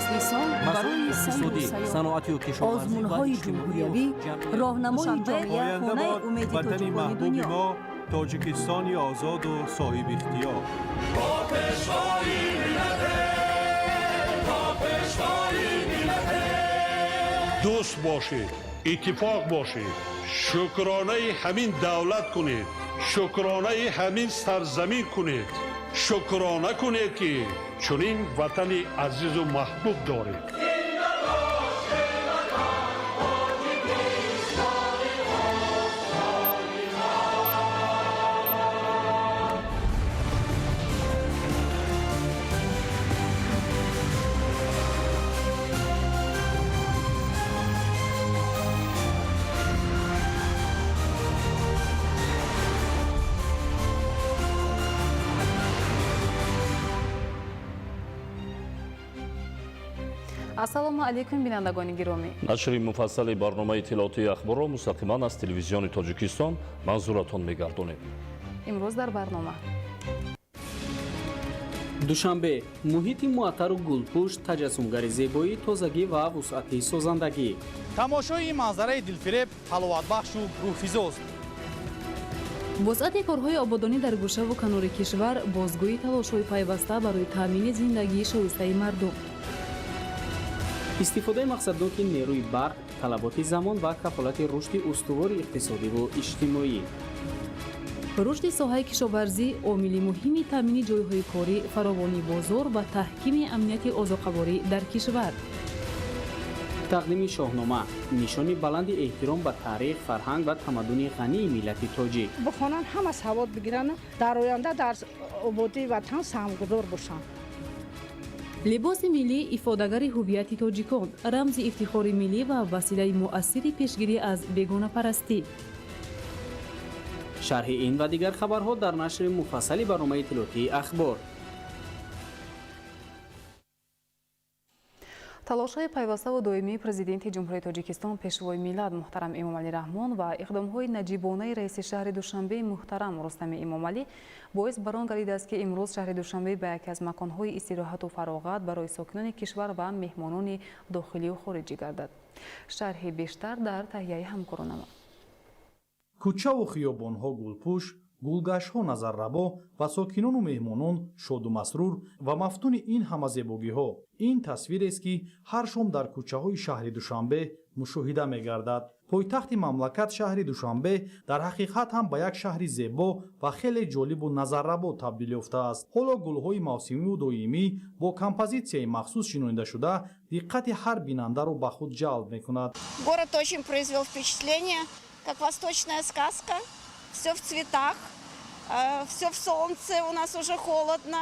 Фасли сол барои сайру иқтисодӣ, саноатию кишоварзӣ ва Озмунҳои иҷтимоию ҷумҳуриявӣ, ҷамъиятӣ. роҳнамои ҷомеа, Оянда хонаи бод умеди ватани тоҷикони маҳбуби дунё. мо, Тоҷикистони озоду соҳибихтиёр. Бо Пешвои миллате, бо Пешвои миллате. Дӯст бошед, иттифоқ бошед, шукронаи ҳамин давлат кунед, шукронаи ҳамин сарзамин кунед, шукрона кунед, ки чунин ватани азизу маҳбуб доред. Зинда бош, эй ватан, Тоҷикистони осмони мо. Ассалому алайкум, бинандагони гиромӣ. Нашри муфассали барномаи иттилоотии Ахборро мустақиман аз Телевизиони Тоҷикистон манзуратон мегардонем. Имрӯз дар барнома: Душанбе, муҳити муаттару гулпӯш, таҷассумгари зебоӣ, тозагӣ ва вусъати созандагӣ. Тамошои ин манзараи дилфиреб ҳаловатбахшу рӯҳфизост. Вусъати корҳои ободонӣ дар гӯшаву канори кишвар, бозгӯи талошҳои пайваста барои таъмини зиндагии шоистаи мардум. Истифодаи мақсадноки нерӯи барқ, талаботи замон ва кафолати рушди устувори иқтисодиву иҷтимоӣ. Рушди соҳаи кишоварзӣ, омили муҳими таъмини ҷойҳои корӣ, фаровонии бозор ва таҳкими амнияти озуқаворӣ дар кишвар. Тақдими Шоҳнома, нишони баланди эҳтиром ба таърих, фарҳанг ва тамаддуни ғании миллати тоҷик. Бихонанд, ҳама савод бигиранд, дар оянда дар ободии ватан саҳмгузор бошанд. Либоси миллӣ, ифодагари ҳуввияти тоҷикон, рамзи ифтихори миллӣ ва василаи муассири пешгирӣ аз бегонапарастӣ. Шарҳи ин ва дигар хабарҳо дар нашри муфассали барномаи иттилоотии Ахбор. Талошҳои пайваставу доимии Президенти Ҷумҳурии Тоҷикистон, Пешвои миллат муҳтарам Эмомалӣ Раҳмон ва иқдомҳои наҷибонаи раиси шаҳри Душанбе муҳтарам Рустами Эмомалӣ боис бар он гардидааст, ки имрӯз шаҳри Душанбе ба яке аз маконҳои истироҳату фароғат барои сокинони кишвар ва меҳмонони дохилию хориҷӣ гардад. Шарҳи бештар дар таҳияи ҳамкоронама. Кӯчаву хиёбонҳо гулпӯш, гулгаштҳо назаррабо ва сокинону меҳмонон шоду масрур ва мафтуни ин ҳама зебогиҳо. Ин тасвирест, ки ҳар шом дар кӯчаҳои шаҳри Душанбе мушоҳида мегардад. Пойтахти мамлакат, шаҳри Душанбе, дар ҳақиқат ҳам ба як шаҳри зебо ва хеле ҷолибу назаррабо табдил ёфтааст. Ҳоло гулҳои мавсимиву доимӣ бо композитсияи махсус шинонидашуда диққати ҳар бинандаро ба худ ҷалб мекунад. Город очень произвел впечатление, как восточная сказка. Все в цветах, все в солнце, у нас уже холодно.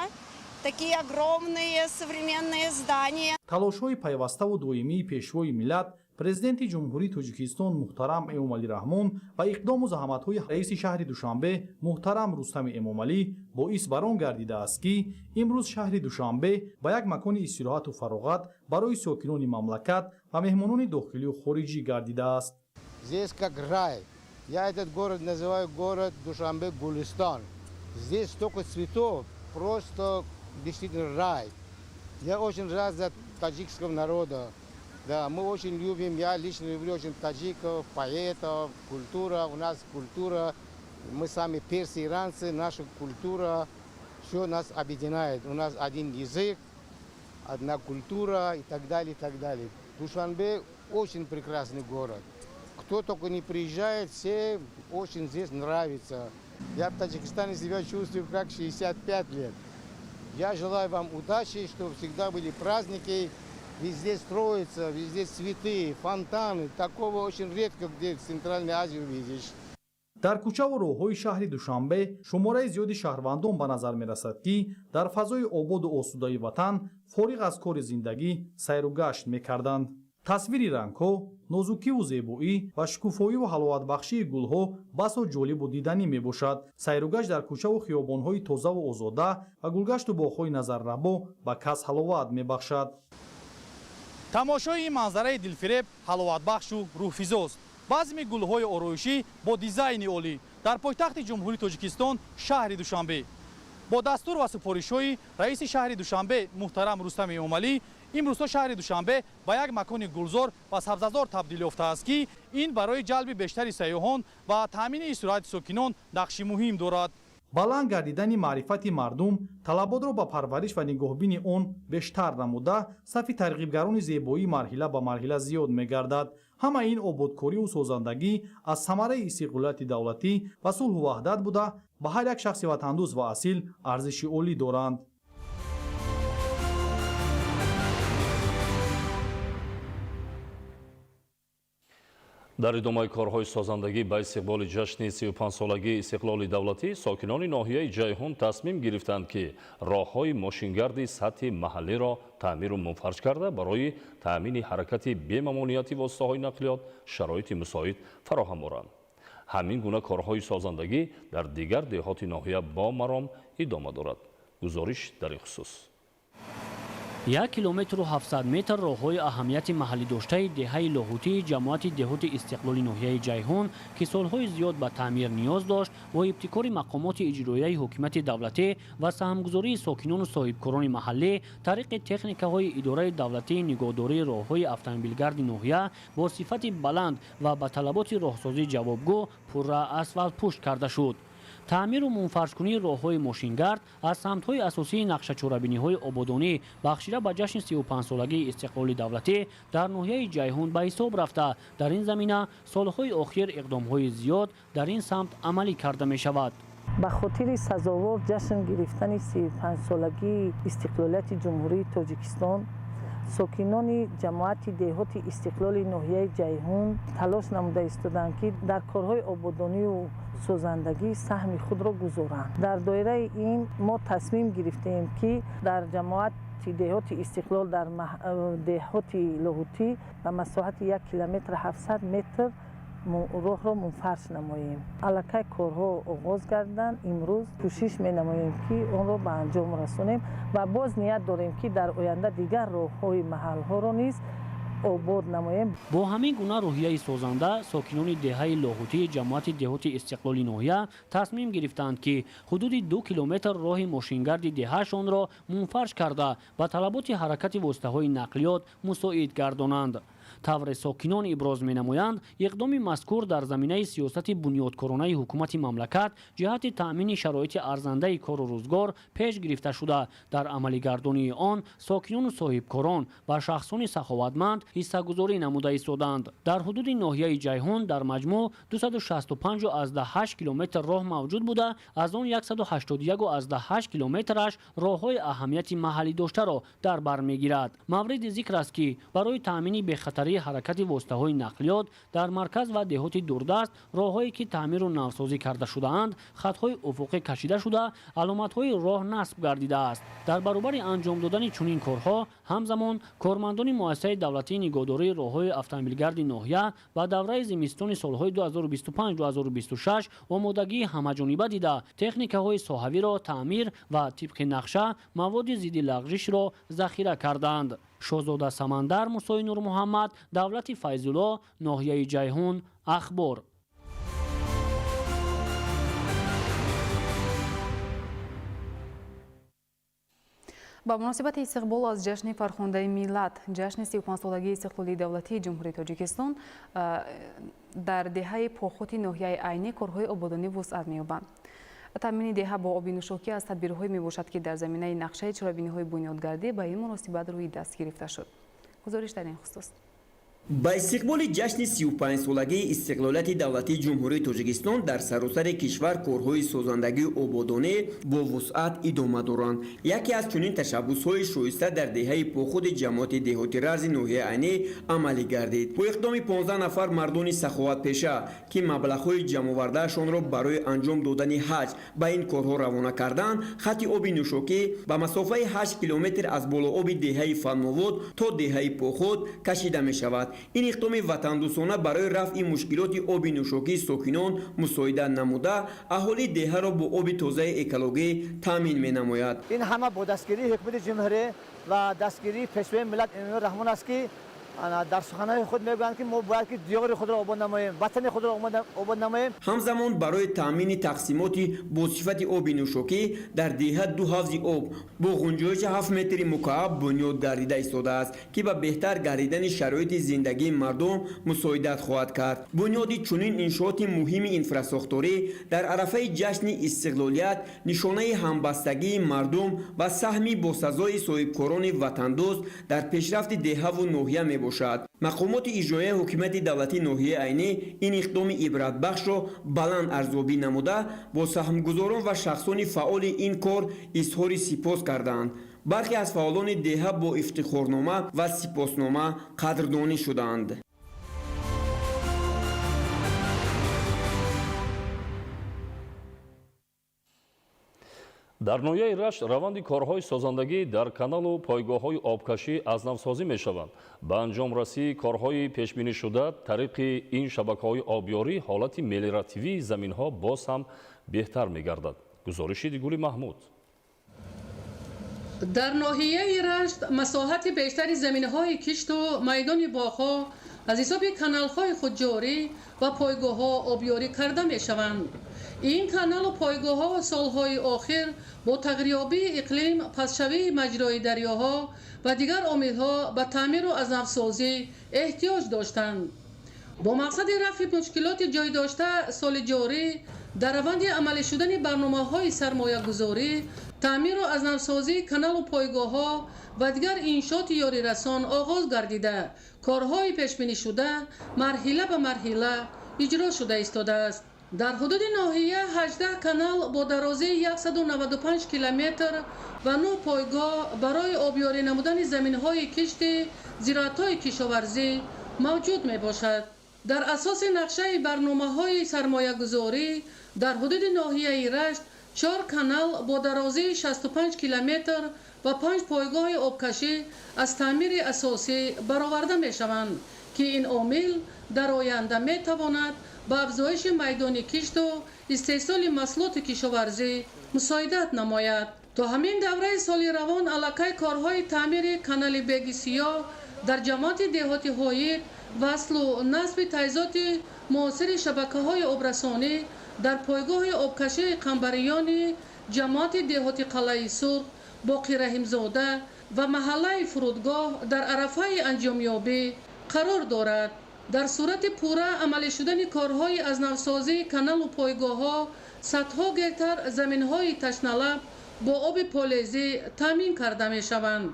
Такие огромные современные здания. Талошҳои пайваставу доимии Пешвои миллат, Президенти Ҷумҳурии Тоҷикистон муҳтарам Эмомалӣ Раҳмон ва иқдому заҳматҳои раиси шаҳри Душанбе муҳтарам Рустами Эмомалӣ боис бар он гардидааст, ки имрӯз шаҳри Душанбе ба як макони истироҳату фароғат барои сокинони мамлакат ва меҳмонони дохилию хориҷӣ гардидааст. Здесь как рай. Я этот город называю город Душанбе Гулистан. Здесь столько цветов, просто действительно рай. Я очень рад за таджикского народа. Да, мы очень любим, я лично люблю очень таджиков, поэтов, культура, у нас культура, мы сами персы, иранцы, наша культура, все нас объединяет. У нас один язык, одна культура и так далее, и так далее. Душанбе очень прекрасный город. Кто только не приезжает, все очень здесь нравится. Я в Таджикистане себя чувствую как 65 лет. Я желаю вам удачи, чтобы всегда были праздники. Везде строятся, везде цветы, фонтаны. Такого очень редко где в Центральной Азии увидишь. Дар кӯчаву роҳҳои шаҳри Душанбе шумораи зиёди шаҳрвандон ба назар мерасад, ки дар фазои ободу осудаи ватан фориғ аз кори зиндагӣ сайру гашт мекарданд. Тасвири рангҳо, нозукиву зебоӣ ва шукуфоиву ҳаловатбахшии гулҳо басо ҷолибу диданӣ мебошад. Сайругашт дар кӯчаву хиёбонҳои тозаву озода ва гулгашту боғҳои назаррабо ба кас ҳаловат мебахшад. Тамошои ин манзараи дилфиреб ҳаловатбахшу рӯҳфизост. Базми гулҳои ороишӣ бо дизайни олӣ дар пойтахти Ҷумҳурии Тоҷикистон, шаҳри Душанбе, бо дастур ва супоришҳои раиси шаҳри Душанбе муҳтарам Рустами Эмомалӣ. Имрӯзҳо шаҳри Душанбе ба як макони гулзор ва сабзазор табдил ёфтааст, ки ин барои ҷалби бештари сайёҳон ва таъмини истироҳати сокинон нақши муҳим дорад. Баланд гардидани маърифати мардум талаботро ба парвариш ва нигоҳбини он бештар намуда, сафи тарғибгарони зебоӣ марҳила ба марҳила зиёд мегардад. Ҳама ин ободкориву созандагӣ аз самараи истиқлолияти давлатӣ ва сулҳу ваҳдат буда, ба ҳар як шахси ватандӯст ва асил арзиши олӣ доранд. Дар идомаи корҳои созандагӣ ба истиқболи ҷашни 35-солагии истиқлоли давлатӣ сокинони ноҳияи Ҷайҳун тасмим гирифтанд, ки роҳҳои мошингарди сатҳи маҳаллиро таъмиру мунфарҷ карда, барои таъмини ҳаракати бемамониати воситаҳои нақлиёт шароити мусоид фароҳам оранд. Ҳамин гуна корҳои созандагӣ дар дигар деҳоти ноҳия бо маром идома дорад. Гузориш дар ин хусус. 1 километру 700 метр роҳҳои аҳамияти маҳаллӣ доштаи деҳаи Лоҳутии ҷамоати деҳоти Истиқлоли ноҳияи Ҷайҳун, ки солҳои зиёд ба таъмир ниёз дошт, бо ибтикори мақомоти иҷроияи ҳукумати давлатӣ ва саҳмгузории сокинону соҳибкорони маҳаллӣ тариқи техникаҳои идораи давлатии нигоҳдории роҳҳои автомобилгарди ноҳия бо сифати баланд ва ба талаботи роҳсозӣ ҷавобгӯ пурра асфалтпӯшт карда шуд. Таъмиру мунфаршкунии роҳҳои мошингард аз самтҳои асосии нақшачорабиниҳои ободонӣ бахшида ба ҷашни 35-солагии истиқлоли давлатӣ дар ноҳияи Ҷайҳун ба ҳисоб рафта, дар ин замина солҳои охир иқдомҳои зиёд дар ин самт амалӣ карда мешавад. Ба хотири сазовор ҷашн гирифтани 35-солагии истиқлолияти Ҷумҳурии Тоҷикистон сокинони ҷамоати деҳоти Истиқлоли ноҳияи Ҷайҳун талош намуда истоданд, ки дар корҳои ободонию созандагӣ саҳми худро гузоранд. Дар доираи ин мо тасмим гирифтем, ки дар ҷамоати деҳоти Истиқлол дар деҳоти Лоҳутӣ ба масоҳати 1 километр 700 метр роҳро мунфарш намоем. Аллакай корҳо оғоз гардиданд. Имрӯз кӯшиш менамоем, ки онро ба анҷом расонем ва боз ният дорем, ки дар оянда дигар роҳҳои маҳалҳоро низ обод намоем. Бо ҳамин гуна рӯҳияи созанда сокинони деҳаи Лоҳутии ҷамоати деҳоти Истиқлоли ноҳия тасмим гирифтанд, ки ҳудуди 2 километр роҳи мошингарди деҳаашонро мунфарш карда, ба талаботи ҳаракати воситаҳои нақлиёт мусоид гардонанд. Тавре сокинон иброз менамоянд, иқдоми мазкур дар заминаи сиёсати бунёдкоронаи ҳукумати мамлакат ҷиҳати таъмини шароити арзандаи кору рӯзгор пеш гирифта шуда, дар амалигардонии он сокинону соҳибкорон ва шахсони саховатманд ҳиссагузорӣ намуда истоданд. Дар ҳудуди ноҳияи Ҷайҳун дар маҷмӯъ 265,8 километр роҳ мавҷуд буда, аз он 181,8 километраш роҳҳои аҳамияти маҳаллӣ доштаро дар бар мегирад. Мавриди зикр аст, ки барои таъмини бехатарии ҳаракати воситаҳои нақлиёт дар марказ ва деҳоти дурдаст роҳҳое ки таъмиру навсозӣ карда шудаанд, хатҳои уфуқӣ кашида шуда, аломатҳои роҳ насб гардидааст. Дар баробари анҷом додани чунин корҳо ҳамзамон кормандони муассисаи давлатии нигоҳдории роҳҳои автомобилгарди ноҳия ба давраи зимистони солҳои 2025-2026 омодагии ҳамаҷониба дида, техникаҳои соҳавиро таъмир ва тибқи нақша маводи зидди лағжишро захира карданд. Шоҳзода Самандар, Мусои Нурмуҳаммад, Давлати Файзулло, ноҳияи Ҷайҳун, Ахбор. Ба муносибати истиқбол аз ҷашни фархундаи миллат, ҷашни 35-солагии истиқлолии давлатии Ҷумҳурии Тоҷикистон, дар деҳаи Похути ноҳияи Айнӣ корҳои ободонӣ вусъат меёбанд. Таъмини деҳа бо оби нӯшокӣ аз тадбирҳое мебошад, ки дар заминаи нақшаи чорабиниҳои бунёдгардӣ ба ин муносибат рӯи даст гирифта шуд. Гузориш дар ин хусус. Ба истиқболи ҷашни 35-солагии истиқлолияти давлатии Ҷумҳурии Тоҷикистон дар саросари кишвар корҳои созандагию ободонӣ бо вусъат идома доранд. Яке аз чунин ташаббусҳои шоиста дар деҳаи Похуди ҷамоати деҳоти Рази ноҳияи Айнӣ амалӣ гардид. Бо иқдоми 15 нафар мардони саховатпеша, ки маблағҳои ҷамъовардаашонро барои анҷом додани ҳаҷ ба ин корҳо равона карданд, хати оби нӯшокӣ ба масофаи 8 километр аз болооби деҳаи Фанновод то деҳаи Похуд кашида мешавад. Ин иқдоми ватандӯстона барои рафъи мушкилоти оби нӯшокии сокинон мусоидат намуда, аҳолии деҳаро бо оби тозаи экологӣ таъмин менамояд. Ин ҳама бо дастгирии ҳукумати ҷумҳурӣ ва дастгирии пешвои миллат Эмомалӣ Раҳмон аст, ки Дар суханҳои худ мегӯянд, ки мо бояд ки диёри худро обод намоем, ватани худро обод намоем. Ҳамзамон барои таъмини тақсимоти бо сифати оби нӯшокӣ дар деҳа ду ҳавзи об бо ғунҷоиши 7 метри мукааб бунёд гардида истодааст, ки ба беҳтар гардидани шароити зиндагии мардум мусоидат хоҳад кард. Бунёди чунин иншооти муҳими инфрасохторӣ дар арафаи ҷашни истиқлолият нишонаи ҳамбастагии мардум ва саҳми босазои соҳибкорони ватандӯст дар пешрафти деҳаву ноҳия мебошад. Мақомоти иҷроияи ҳукумати давлатии ноҳияи Айнӣ ин иқдоми ибратбахшро баланд арзёбӣ намуда, бо саҳмгузорон ва шахсони фаъоли ин кор изҳори сипос карданд. Бархе аз фаъолони деҳа бо ифтихорнома ва сипоснома қадрдонӣ шуданд. Дар ноҳияи Рашт раванди корҳои созандагӣ дар каналу пойгоҳҳои обкашӣ аз навсозӣ мешаванд. Ба анҷомрасии корҳои пешбинишуда тариқи ин шабакаҳои обёрӣ ҳолати мелиоративии заминҳо боз ҳам беҳтар мегардад. Гузориши Дигули Маҳмуд. Дар ноҳияи Рашт масоҳати бештари заминҳои кишту майдони боғҳо аз ҳисоби каналҳои худҷорӣ ва пойгоҳҳо обёрӣ карда мешаванд. Ин каналу пойгоҳҳо солҳои охир бо тағйирёбии иқлим, пастшавии маҷрои дарёҳо ва дигар омилҳо ба таъмиру аз навсозӣ эҳтиёҷ доштанд. Бо мақсади рафъи мушкилоти ҷой дошта, соли ҷорӣ дар раванди амалӣ шудани барномаҳои сармоягузорӣ, таъмиру аз навсозии каналу пойгоҳҳо ва дигар иншооти ёрирасон оғоз гардида, корҳои пешбинишуда марҳила ба марҳила иҷро шуда истодааст. Дар ҳудуди ноҳия 18 канал бо дарозии 195 километр ва 9 пойгоҳ барои обёрӣ намудани заминҳои кишти зироатҳои кишоварзӣ мавҷуд мебошад. Дар асоси нақшаи барномаҳои сармоягузорӣ дар ҳудуди ноҳияи Рашт 4 канал бо дарозии 65 километр ва 5 пойгоҳи обкашӣ аз таъмири асосӣ бароварда мешаванд, ки ин омил дар оянда метавонад ба афзоиши майдони кишту истеҳсоли маҳсулоти кишоварзӣ мусоидат намояд. То ҳамин давраи соли равон аллакай корҳои таъмири канали Беги Сиёҳ дар ҷамоати деҳоти Ҳоир, васлу насби таҷҳизоти муосири шабакаҳои обрасонӣ дар пойгоҳи обкашии Қамбариёни ҷамоати деҳоти Қалъаи Сурх, Боқи Раҳимзода ва маҳаллаи Фурудгоҳ дар арафаи анҷомёбӣ қарор дорад. Дар сурати пурра амалӣ шудани корҳои аз навсозии каналу пойгоҳҳо, садҳо гектар заминҳои ташналаб бо оби полезӣ таъмин карда мешаванд.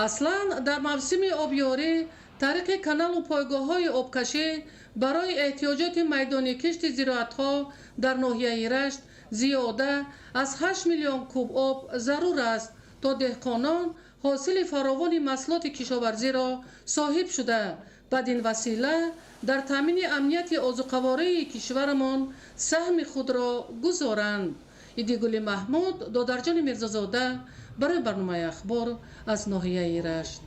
Аслан дар мавсими обёрӣ тариқи каналу пойгоҳҳои обкашӣ барои эҳтиёҷоти майдони кишти зироатҳо дар ноҳияи Рашт зиёда аз 8 миллион куб об зарур аст, то деҳқонон ҳосили фаровони маҳсулоти кишоварзиро соҳиб шуда, бадин васила дар таъмини амнияти озуқавории кишварамон саҳми худро гузоранд. Идигули Маҳмуд, Додарҷони Мирзозода барои барномаи Ахбор аз ноҳияи Рашт.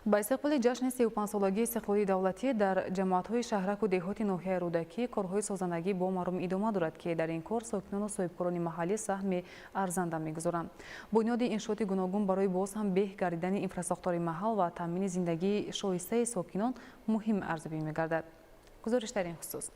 Ба истиқболи ҷашни 35-солагии истиқлоли давлатӣ дар ҷамоатҳои шаҳраку деҳоти ноҳияи Рӯдакӣ корҳои созандагӣ бо маром идома дорад, ки дар ин кор сокинону соҳибкорони маҳаллӣ саҳми арзанда мегузоранд. Бунёди иншооти гуногун барои боз ҳам беҳ гардидани инфрасохтори маҳал ва таъмини зиндагии шоистаи сокинон муҳим арзёбӣ мегардад. Гузориш дар ин хусус.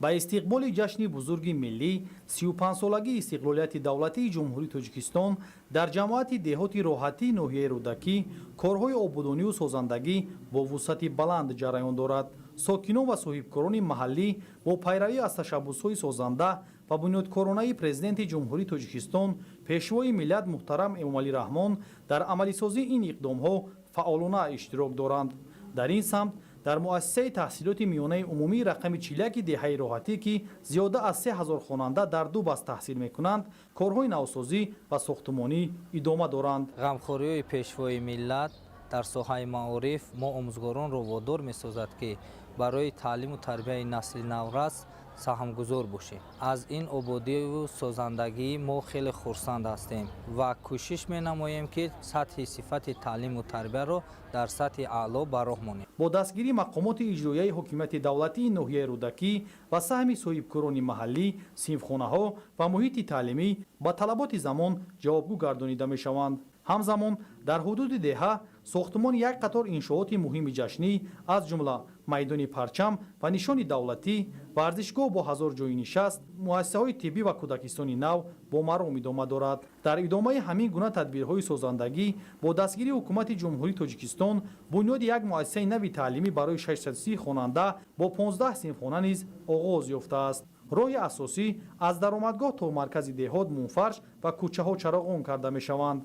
Ба истиқболи ҷашни бузурги миллӣ 35-солагии истиқлолияти давлатии Ҷумҳурии Тоҷикистон дар ҷамоати деҳоти Роҳатии ноҳияи Рӯдакӣ корҳои ободонию созандагӣ бо вусъати баланд ҷараён дорад. Сокинон ва соҳибкорони маҳаллӣ бо пайравӣ аз ташаббусҳои созанда ва бунёдкоронаи Президенти Ҷумҳурии Тоҷикистон, Пешвои миллат муҳтарам Эмомалӣ Раҳмон дар амалисозии ин иқдомҳо фаъолона иштирок доранд. Дар ин самт дар муассисаи таҳсилоти миёнаи умумии рақами 41 деҳаи Роҳатӣ, ки зиёда аз 3000 хонанда дар ду баст таҳсил мекунанд, корҳои навсозӣ ва сохтумонӣ идома доранд. Ғамхориҳои Пешвои миллат дар соҳаи маориф мо омӯзгоронро водор месозад, ки барои таълиму тарбияи насли наврас Саҳмгузор бошем. Аз ин ободиву созандагӣ мо хеле хурсанд ҳастем ва кӯшиш менамоем, ки сатҳи сифати таълиму тарбияро дар сатҳи аъло ба роҳ монем. Бо дастгирии мақомоти иҷроияи ҳокимияти давлатии ноҳияи Рӯдакӣ ва саҳми соҳибкорони маҳаллӣ, синфхонаҳо ва муҳити таълимӣ ба талаботи замон ҷавобгӯ гардонида мешаванд. Ҳамзамон дар ҳудуди деҳа сохтумони як қатор иншооти муҳими ҷашнӣ, аз ҷумла майдони парчам ва нишони давлатӣ, варзишгоҳ бо 1000 ҷойи нишаст, муассисаҳои тиббӣ ва кӯдакистони нав бо маром идома дорад. Дар идомаи ҳамин гуна тадбирҳои созандагӣ, бо дастгирии ҳукумати Ҷумҳурии Тоҷикистон, бунёди як муассисаи нави таълимӣ барои 630 хонанда бо 15 синфхона низ оғоз ёфтааст. Роҳи асосӣ аз даромадгоҳ то маркази деҳот мунфарш ва кӯчаҳо чароғон карда мешаванд.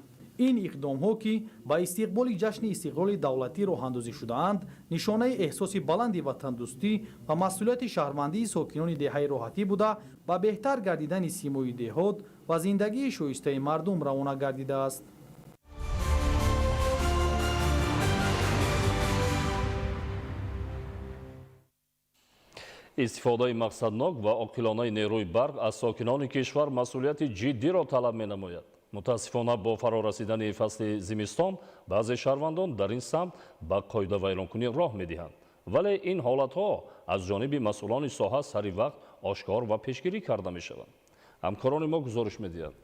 Ин иқдомҳо, ки ба истиқболи ҷашни истиқлоли давлатӣ роҳандозӣ шудаанд, нишонаи эҳсоси баланди ватандӯстӣ ва масъулияти шаҳрвандии сокинони деҳаи Роҳатӣ буда, ба беҳтар гардидани симои деҳот ва зиндагии шоистаи мардум равона гардидааст. Истифодаи мақсаднок ва оқилонаи нерӯи барқ аз сокинони кишвар масъулияти ҷиддиро талаб менамояд. Мутаассифона, бо фарорасидани фасли зимистон баъзе шаҳрвандон дар ин самт ба қоидавайронкунӣ роҳ медиҳанд, вале ин ҳолатҳо аз ҷониби масъулони соҳа сари вақт ошкор ва пешгирӣ карда мешаванд. Ҳамкорони мо гузориш медиҳанд.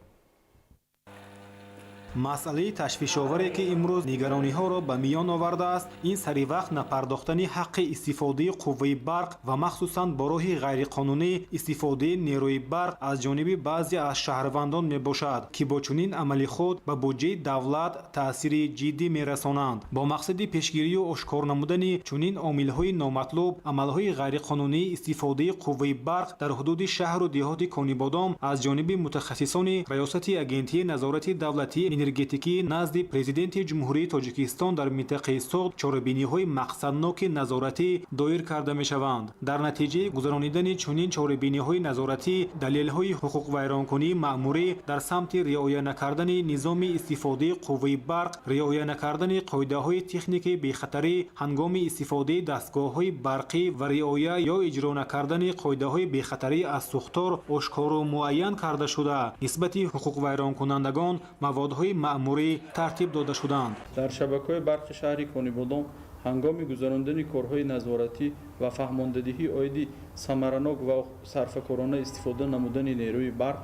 Масъалаи ташвишоваре, ки имрӯз нигарониҳоро ба миён овардааст, ин саривақт напардохтани ҳаққи истифодаи қувваи барқ ва махсусан бо роҳи ғайриқонунӣ истифодаи нерӯи барқ аз ҷониби баъзе аз шаҳрвандон мебошад, ки бо чунин амали худ ба буҷаи давлат таъсири ҷиддӣ мерасонанд. Бо мақсади пешгирию ошкор намудани чунин омилҳои номатлуб, амалҳои ғайриқонунии истифодаи қувваи барқ дар ҳудуди шаҳру деҳоти Конибодом аз ҷониби мутахассисони Раёсати Агентии назорати давлатии энергетикӣ назди Президенти Ҷумҳурии Тоҷикистон дар минтақаи Суғд чорабиниҳои мақсадноки назоратӣ доир карда мешаванд. Дар натиҷаи гузаронидани чунин чорабиниҳои назоратӣ, далелҳои ҳуқуқвайронкунии маъмурӣ дар самти риоя накардани низоми истифодаи қувваи барқ, риоя накардани қоидаҳои техникии бехатарӣ ҳангоми истифодаи дастгоҳҳои барқӣ ва риоя ё иҷро накардани қоидаҳои бехатарӣ аз сӯхтор ошкору муайян карда шуда, нисбати ҳуқуқвайронкунандагон маводҳои маъмурӣ тартиб дода шуданд. Дар шабакаҳои барқи шаҳри Конибодом ҳангоми гузарондани корҳои назоратӣ ва фаҳмондадиҳӣ оиди самаранок ва сарфакорона истифода намудани нерӯи барқ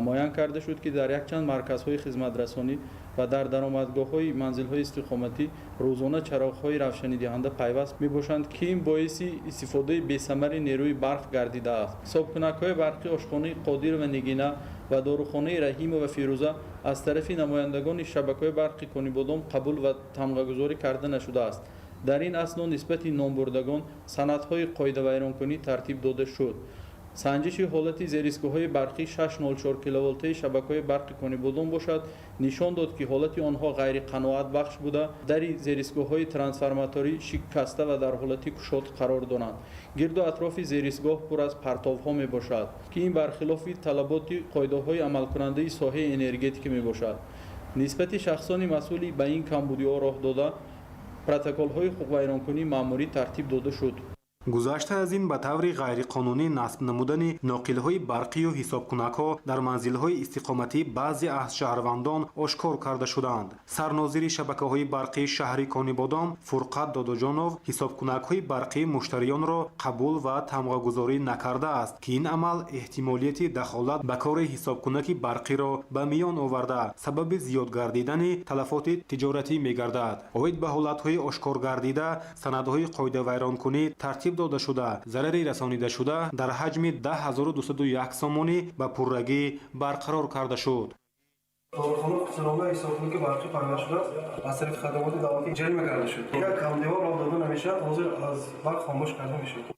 муайян карда шуд, ки дар якчанд марказҳои хизматрасонӣ ва дар даромадгоҳҳои манзилҳои истиқоматӣ рӯзона чароғҳои равшанидиҳанда пайваст мебошанд, ки ин боиси истифодаи бесамари нерӯи барқ гардидааст. Ҳисобкунакҳои барқи ошхонаи Қодир ва Нигина ва дорухонаи Раҳимова ва Фирӯза аз тарафи намояндагони шабакаҳои барқи Конибодом қабул ва тамғагузорӣ карда нашудааст. Дар ин асно нисбати номбурдагон санадҳои қоидавайронкунӣ тартиб дода шуд. Санҷиши ҳолати зеристгоҳҳои барқӣ 6,04 киловолтаи шабакаҳои барқи Конибодом бошад, нишон дод, ки ҳолати онҳо ғайриқаноатбахш буда, дари зеристгоҳҳои трансформаторӣ шикаста ва дар ҳолати кушод қарор доранд. Гирду атрофи зеристгоҳ пур аз партовҳо мебошад, ки ин бархилофи талаботи қоидаҳои амалкунандаи соҳаи энергетика мебошад. Нисбати шахсони масъули ба ин камбудиҳо роҳ дода, протоколҳои ҳуқуқвайронкунии маъмурӣ тартиб дода шуд. Гузашта аз ин, ба таври ғайриқонунӣ насб намудани ноқилҳои барқию ҳисобкунакҳо дар манзилҳои истиқоматӣ баъзе аз шаҳрвандон ошкор карда шуданд. Сарнозири шабакаҳои барқии шаҳри Конибодом Фурқат Додоҷонов ҳисобкунакҳои барқии муштариёнро қабул ва тамғагузорӣ накардааст, ки ин амал эҳтимолияти дахолат ба кори ҳисобкунаки барқиро ба миён оварда, сабаби зиёд гардидани талафоти тиҷоратӣ мегардад. Оид ба ҳолатҳои ошкоргардида санадҳои қоидавайронкунӣ тартиб дода шуда, зарари расонидашуда дар ҳаҷми 10 201 сомонӣ ба пуррагӣ барқарор карда шуд. Дорухона қисмонда ҳисобкунаки барқӣ пайваст шудааст, аз тарафи хадамоти давлатӣ ҷарима карда шуд. Дигар камдиҳо роҳ дода намешавад, ҳозир аз барқ хомӯш карда мешавад.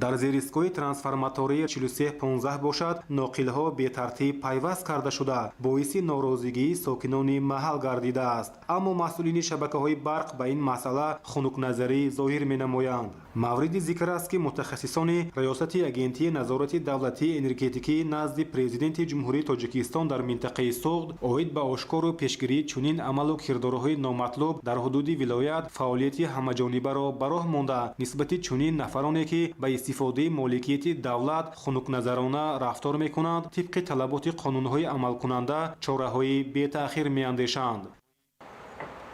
Дар зеристгоҳи трансформатории 4315 бошад, ноқилҳо бетартиб пайваст карда шуда, боиси норозигии сокинони маҳал гардидааст. Аммо масъулини шабакаҳои барқ ба ин масъала хунукназарӣ зоҳир менамоянд. Мавриди зикр аст, ки мутахассисони Раёсати Агентии назорати давлатии энергетикӣ назди Президенти Ҷумҳурии Тоҷикистон дар минтақаи Суғд оид ба ошкору пешгирии чунин амалу кирдорҳои номатлуб дар ҳудуди вилоят фаъолияти ҳамаҷонибаро ба роҳ монда, нисбати чунин нафароне, ки ба истифодаи моликияти давлат хунукназарона рафтор мекунанд, тибқи талаботи қонунҳои амалкунанда чораҳои бетаъхир меандешанд.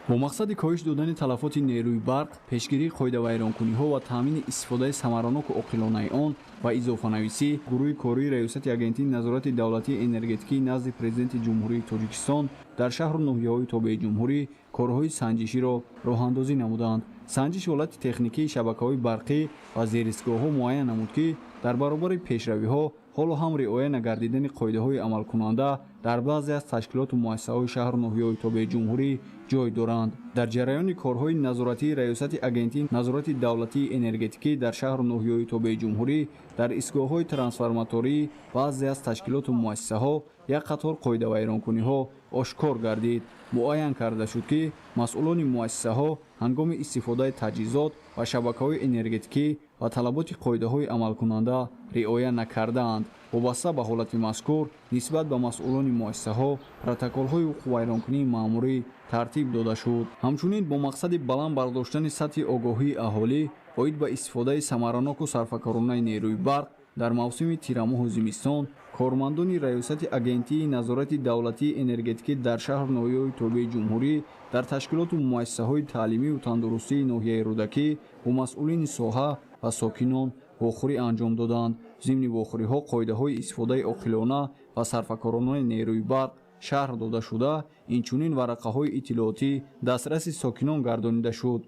Бо мақсади коҳиш додани талафоти нерӯи барқ, пешгирии қоидавайронкуниҳо ва таъмини истифодаи самараноку оқилонаи он ва изофанависӣ, гурӯҳи кории Раёсати Агентии назорати давлатии энергетикии назди Президенти Ҷумҳурии Тоҷикистон дар шаҳру ноҳияҳои тобеи ҷумҳурӣ корҳои санҷиширо роҳандозӣ намуданд. Санҷиш ҳолати техникии шабакаҳои барқӣ ва зеристгоҳҳо муайян намуд, ки дар баробари пешравиҳо ҳоло ҳам риоя нагардидани қоидаҳои амалкунанда дар баъзе аз ташкилоту муассисаҳои шаҳру ноҳияҳои тобеи ҷумҳурӣ ҷой доранд. Дар ҷараёни корҳои назоратии Раёсати Агентии назорати давлатии энергетикӣ дар шаҳру ноҳияҳои тобеи ҷумҳурӣ дар истгоҳҳои трансформатории баъзе аз ташкилоту муассисаҳо як қатор қоидавайронкуниҳо ошкор гардид. Муайян карда шуд, ки масъулони муассисаҳо ҳангоми истифодаи таҷҳизот ва шабакаҳои энергетикӣ ва талаботи қоидаҳои амалкунанда риоя накардаанд. Вобаста ба ҳолати мазкур нисбат ба масъулони муассисаҳо протоколҳои ҳуқуқвайронкунии маъмурӣ тартиб дода шуд. Ҳамчунин бо мақсади баланд бардоштани сатҳи огоҳии аҳолӣ оид ба истифодаи самараноку сарфакоронаи нерӯи барқ дар мавсими тирамоҳу зимистон, кормандони Раёсати Агентии назорати давлатии энергетикӣ дар шаҳру ноҳияҳои тобеи ҷумҳурӣ дар ташкилоту муассисаҳои таълимию тандурустии ноҳияи Рӯдакӣ бо масъулини соҳа ва сокинон вохӯрӣ анҷом доданд. Зимни вохӯриҳо қоидаҳои истифодаи оқилона ва сарфакоронаи нерӯи барқ шарҳ дода шуда, инчунин варақаҳои иттилоотӣ дастраси сокинон гардонида шуд.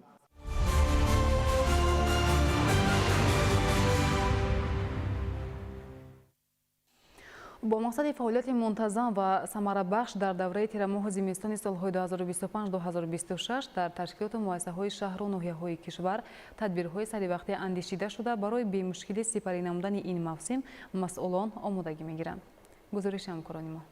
Бо мақсади фаъолияти мунтазам ва самарабахш дар давраи тирамоҳу зимистони солҳои 2025-2026 дар ташкилоту муассисаҳои шаҳру ноҳияҳои кишвар тадбирҳои саривақтӣ андешида шуда, барои бемушкилӣ сипарӣ намудани ин мавсим масъулон омодагӣ мегиранд. Гузориши ҳамкорони мо.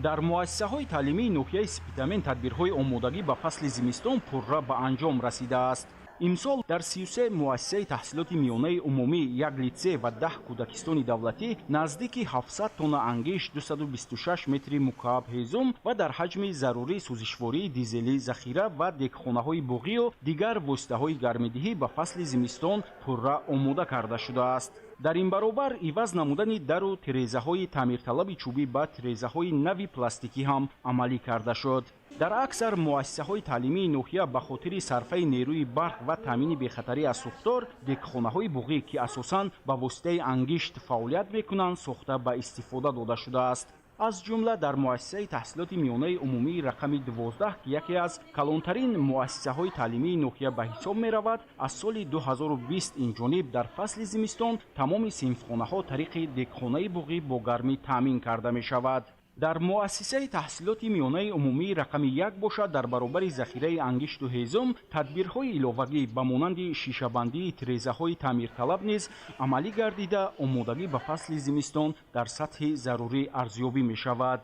Дар муассисаҳои таълимии ноҳияи Спитамен тадбирҳои омодагӣ ба фасли зимистон пурра ба анҷом расидааст. Имсол дар 33 муассисаи таҳсилоти миёнаи умумӣ, як литсей ва 10 кӯдакистони давлатӣ наздики 700 тонна ангишт, 226 метри мукааб ҳезум ва дар ҳаҷми зарурии сӯзишвории дизелӣ захира ва дегхонаҳои буғию дигар воситаҳои гармидиҳӣ ба фасли зимистон пурра омода карда шудааст. Дар ин баробар иваз намудани дару тирезаҳои таъмирталаби чӯбӣ ба тирезаҳои нави пластикӣ ҳам амалӣ карда шуд. Дар аксар муассисаҳои таълимии ноҳия ба хотири сарфаи нерӯи барқ ва таъмини бехатарӣ аз сӯхтор дегхонаҳои буғӣ, ки асосан ба воситаи ангишт фаъолият мекунанд, сохта ба истифода дода шудааст. Аз ҷумла дар муассисаи таҳсилоти миёнаи умумии рақами 12, ки яке аз калонтарин муассисаҳои таълимии ноҳия ба ҳисоб меравад, аз соли 2020 инҷониб дар фасли зимистон тамоми синфхонаҳо тариқи дегхонаи буғӣ бо гармӣ таъмин карда мешавад. Дар муассисаи таҳсилоти миёнаи умумии рақами 1 бошад, дар баробари захираи ангишту ҳезум тадбирҳои иловагӣ ба монанди шишабандии тирезаҳои таъмирталаб низ амалӣ гардида, омодагӣ ба фасли зимистон дар сатҳи зарурӣ арзёбӣ мешавад.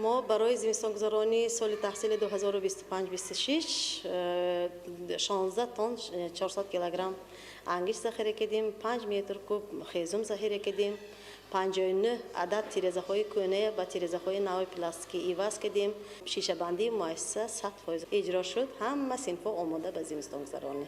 Мо барои зимистонгузаронии соли таҳсили 2025-26 16 тонн 400 килограмм ангишт захира кардем, 5 метр куб хезум захира кардем, 59 адад тирезаҳои кӯҳна ба тирезаҳои нави пластикӣ иваз кардем. Шишабандии муассиса 100% иҷро шуд. Ҳама синфҳо омода ба зимистонгузаронӣ.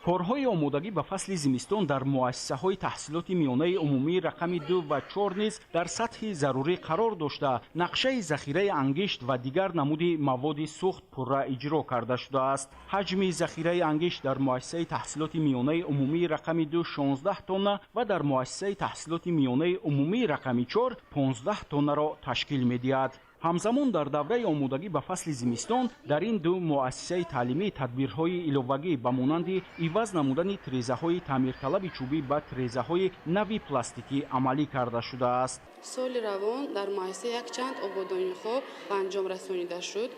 Корҳои омодагӣ ба фасли зимистон дар муассисаҳои таҳсилоти миёнаи умумии рақами 2 ва 4 низ дар сатҳи зарурӣ қарор дошта, нақшаи захираи ангишт ва дигар намуди маводи сӯхт пурра иҷро карда шудааст. Ҳаҷми захираи ангишт дар муассисаи таҳсилоти миёнаи умумии рақами 2 16 тонна ва дар муассисаи таҳсилоти миёнаи умумии рақами 4 15 тоннаро ташкил медиҳад. Ҳамзамон дар давраи омодагӣ ба фасли зимистон дар ин ду муассисаи таълимӣ тадбирҳои иловагӣ ба монанди иваз намудани тирезаҳои таъмирталаби чӯбӣ ба тирезаҳои нави пластикӣ амалӣ карда шудааст. Соли равон дар муассиса якчанд ободониҳо ба анҷом расонида шуд.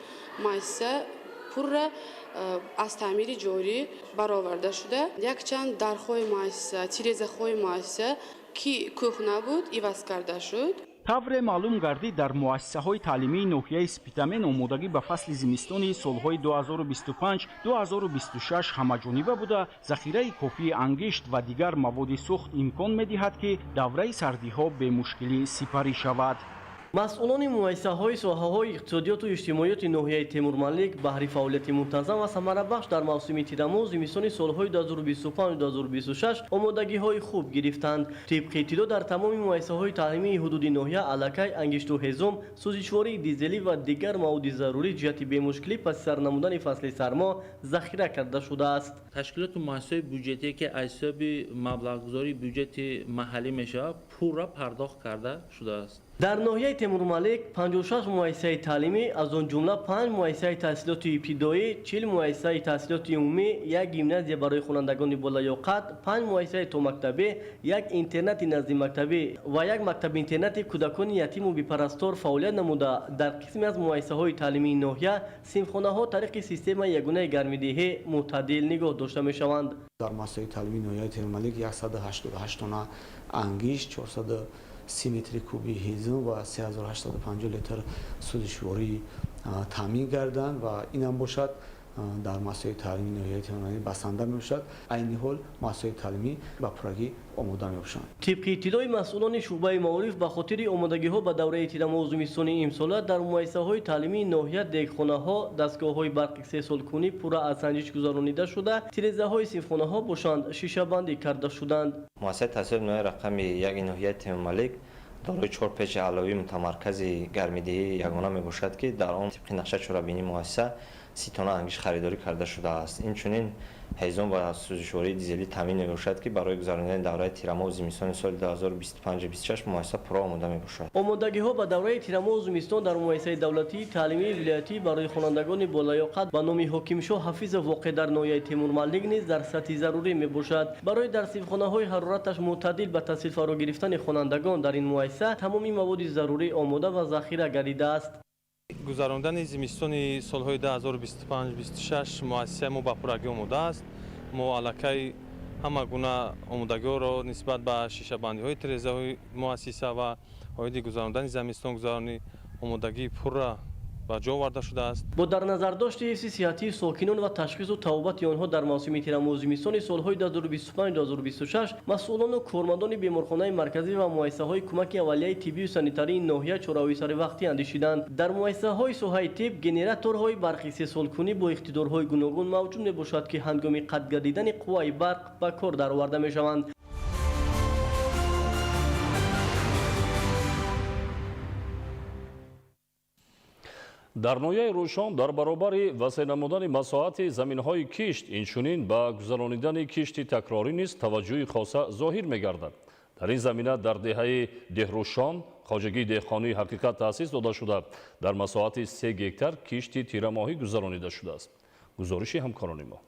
Муассиса пурра аз таъмири ҷорӣ бароварда шуда, якчанд дарҳои муассиса, тирезаҳои муассиса, ки кӯҳна буд, иваз карда шуд. Тавре маълум гардид, дар муассисаҳои таълимии ноҳияи Спитамен омодагӣ ба фасли зимистони солҳои 2025-2026 ҳамаҷониба буда, захираи кофии ангишт ва дигар маводи сӯхт имкон медиҳад, ки давраи сардиҳо бемушкилӣ сипарӣ шавад. Масъулони муассисаҳои соҳаҳои иқтисодиёту иҷтимоиёти ноҳияи Темурмалик баҳри фаъолияти мунтазам ва самарабахш дар мавсими тирамоҳ зимистони солҳои 2025-2026 омодагиҳои хуб гирифтанд. Тибқи иттилоъ, дар тамоми муассисаҳои таълимии ҳудуди ноҳия аллакай ангишту ҳезум, сӯзишвории дизелӣ ва дигар маводи зарурӣ ҷиҳати бемушкилӣ паси сар намудани фасли сармо захира карда шудааст. Ташкилоту муассисаҳои бюҷетие, ки аз ҳисоби маблағгузории бюҷети маҳаллӣ мешавад, пурра пардохт карда шудааст. Дар ноҳияи Темурмалик 56 муассисаи таълимӣ, аз он ҷумла 5 муассисаи таҳсилоти ибтидоӣ, 40 муассисаи таҳсилоти умумӣ, як гимназия барои хонандагони болаёқат, 5 муассисаи томактабӣ, як интернати наздимактабӣ ва як мактаби-интернати кӯдакони ятиму бепарастор фаъолият намуда, дар қисме аз муассисаҳои таълимии ноҳия синфхонаҳо тариқи системаи ягонаи гармидиҳӣ мӯътадил нигоҳ дошта мешаванд. Дар муассисаи таълимии ноҳияи Темурмалик 188 тонна ангишт, 430 метри куби ҳезум ва 3850 литр сӯзишворӣ таъмин гарданд ва инам бошад дар муассисаи таълимии ноҳияи Темурмалик басанда мебошад. Айни ҳол муассисаи таълимӣ ба пуррагӣ омода мебошанд. Тибқи иттилои масъулони шӯъбаи маориф, ба хотири омодагиҳо ба давраи тирамоҳу зимистони имсола дар муассисаҳои таълимии ноҳия дегхонаҳо, дастгоҳҳои барқи истеҳсолкунӣ пурра аз санҷиш гузаронида шуда, тирезаҳои синфхонаҳо бошанд шишабандӣ карда шуданд. Муассисаи таҳсилоти миёнаи рақами яки ноҳияи Темурмалик дорои 4 печи аловии мутамаркази гармидиҳии ягона мебошад, ки дар он тибқи нақшаи чорабинии муассиса 30 тонна ангишт харидорӣ карда шудааст. Инчунин ҳезум ва сӯзишвории дизелӣ таъмин мебошад, ки барои гузаронидани давраи тирамоҳу зимистони соли 2025-26 муассиса пурра омода мебошад. Омодагиҳо ба давраи тирамоҳу зимистон дар муассисаи давлатии таълимии вилоятӣ барои хонандагони болаёқат ба номи Ҳокимшоҳ Ҳафизов воқеъ дар ноҳияи Темурмалик низ дар сатҳи зарурӣ мебошад. Барои дар синфхонаҳои ҳарораташ мӯътадил ба таҳсил фаро гирифтани хонандагон дар ин муассиса тамоми маводи зарурӣ омода ва захира гардидааст. Гузарондани зимистони солҳои 2025-26 муассисаи мо ба пуррагӣ омода аст. Мо аллакай ҳама гуна омодагиҳоро нисбат ба шишабандиҳои тирезаҳои муассиса ва оиди гузарондани зимистонгузаронӣ омодагии пурра ба ҷо оварда шудааст. Бо дар назардошти ҳифзи сиҳатии сокинон ва ташхису табобати онҳо дар мавсими тирамоҳу зимистони солҳои 2025-2026 масъулону кормандони беморхонаи марказӣ ва муассисаҳои кӯмаки аввалияи тиббию санитарии ноҳия чораҳои саривақтӣ андешиданд. Дар муассисаҳои соҳаи тиб генераторҳои барқи истеҳсолкунӣ бо иқтидорҳои гуногун мавҷуд мебошад, ки ҳангоми қатъ гардидани қувваи барқ ба кор дароварда мешаванд. Дар ноҳияи Рӯшон дар баробари васеъ намудани масоҳати заминҳои кишт, инчунин ба гузаронидани кишти такрорӣ низ таваҷҷӯҳи хоса зоҳир мегардад. Дар ин замина дар деҳаи Деҳрӯшон хоҷагии деҳқонии ҳақиқат таъсис дода шуда, дар масоҳати 3 гектар кишти тирамоҳӣ гузаронида шудааст. Гузориши ҳамкорони мо.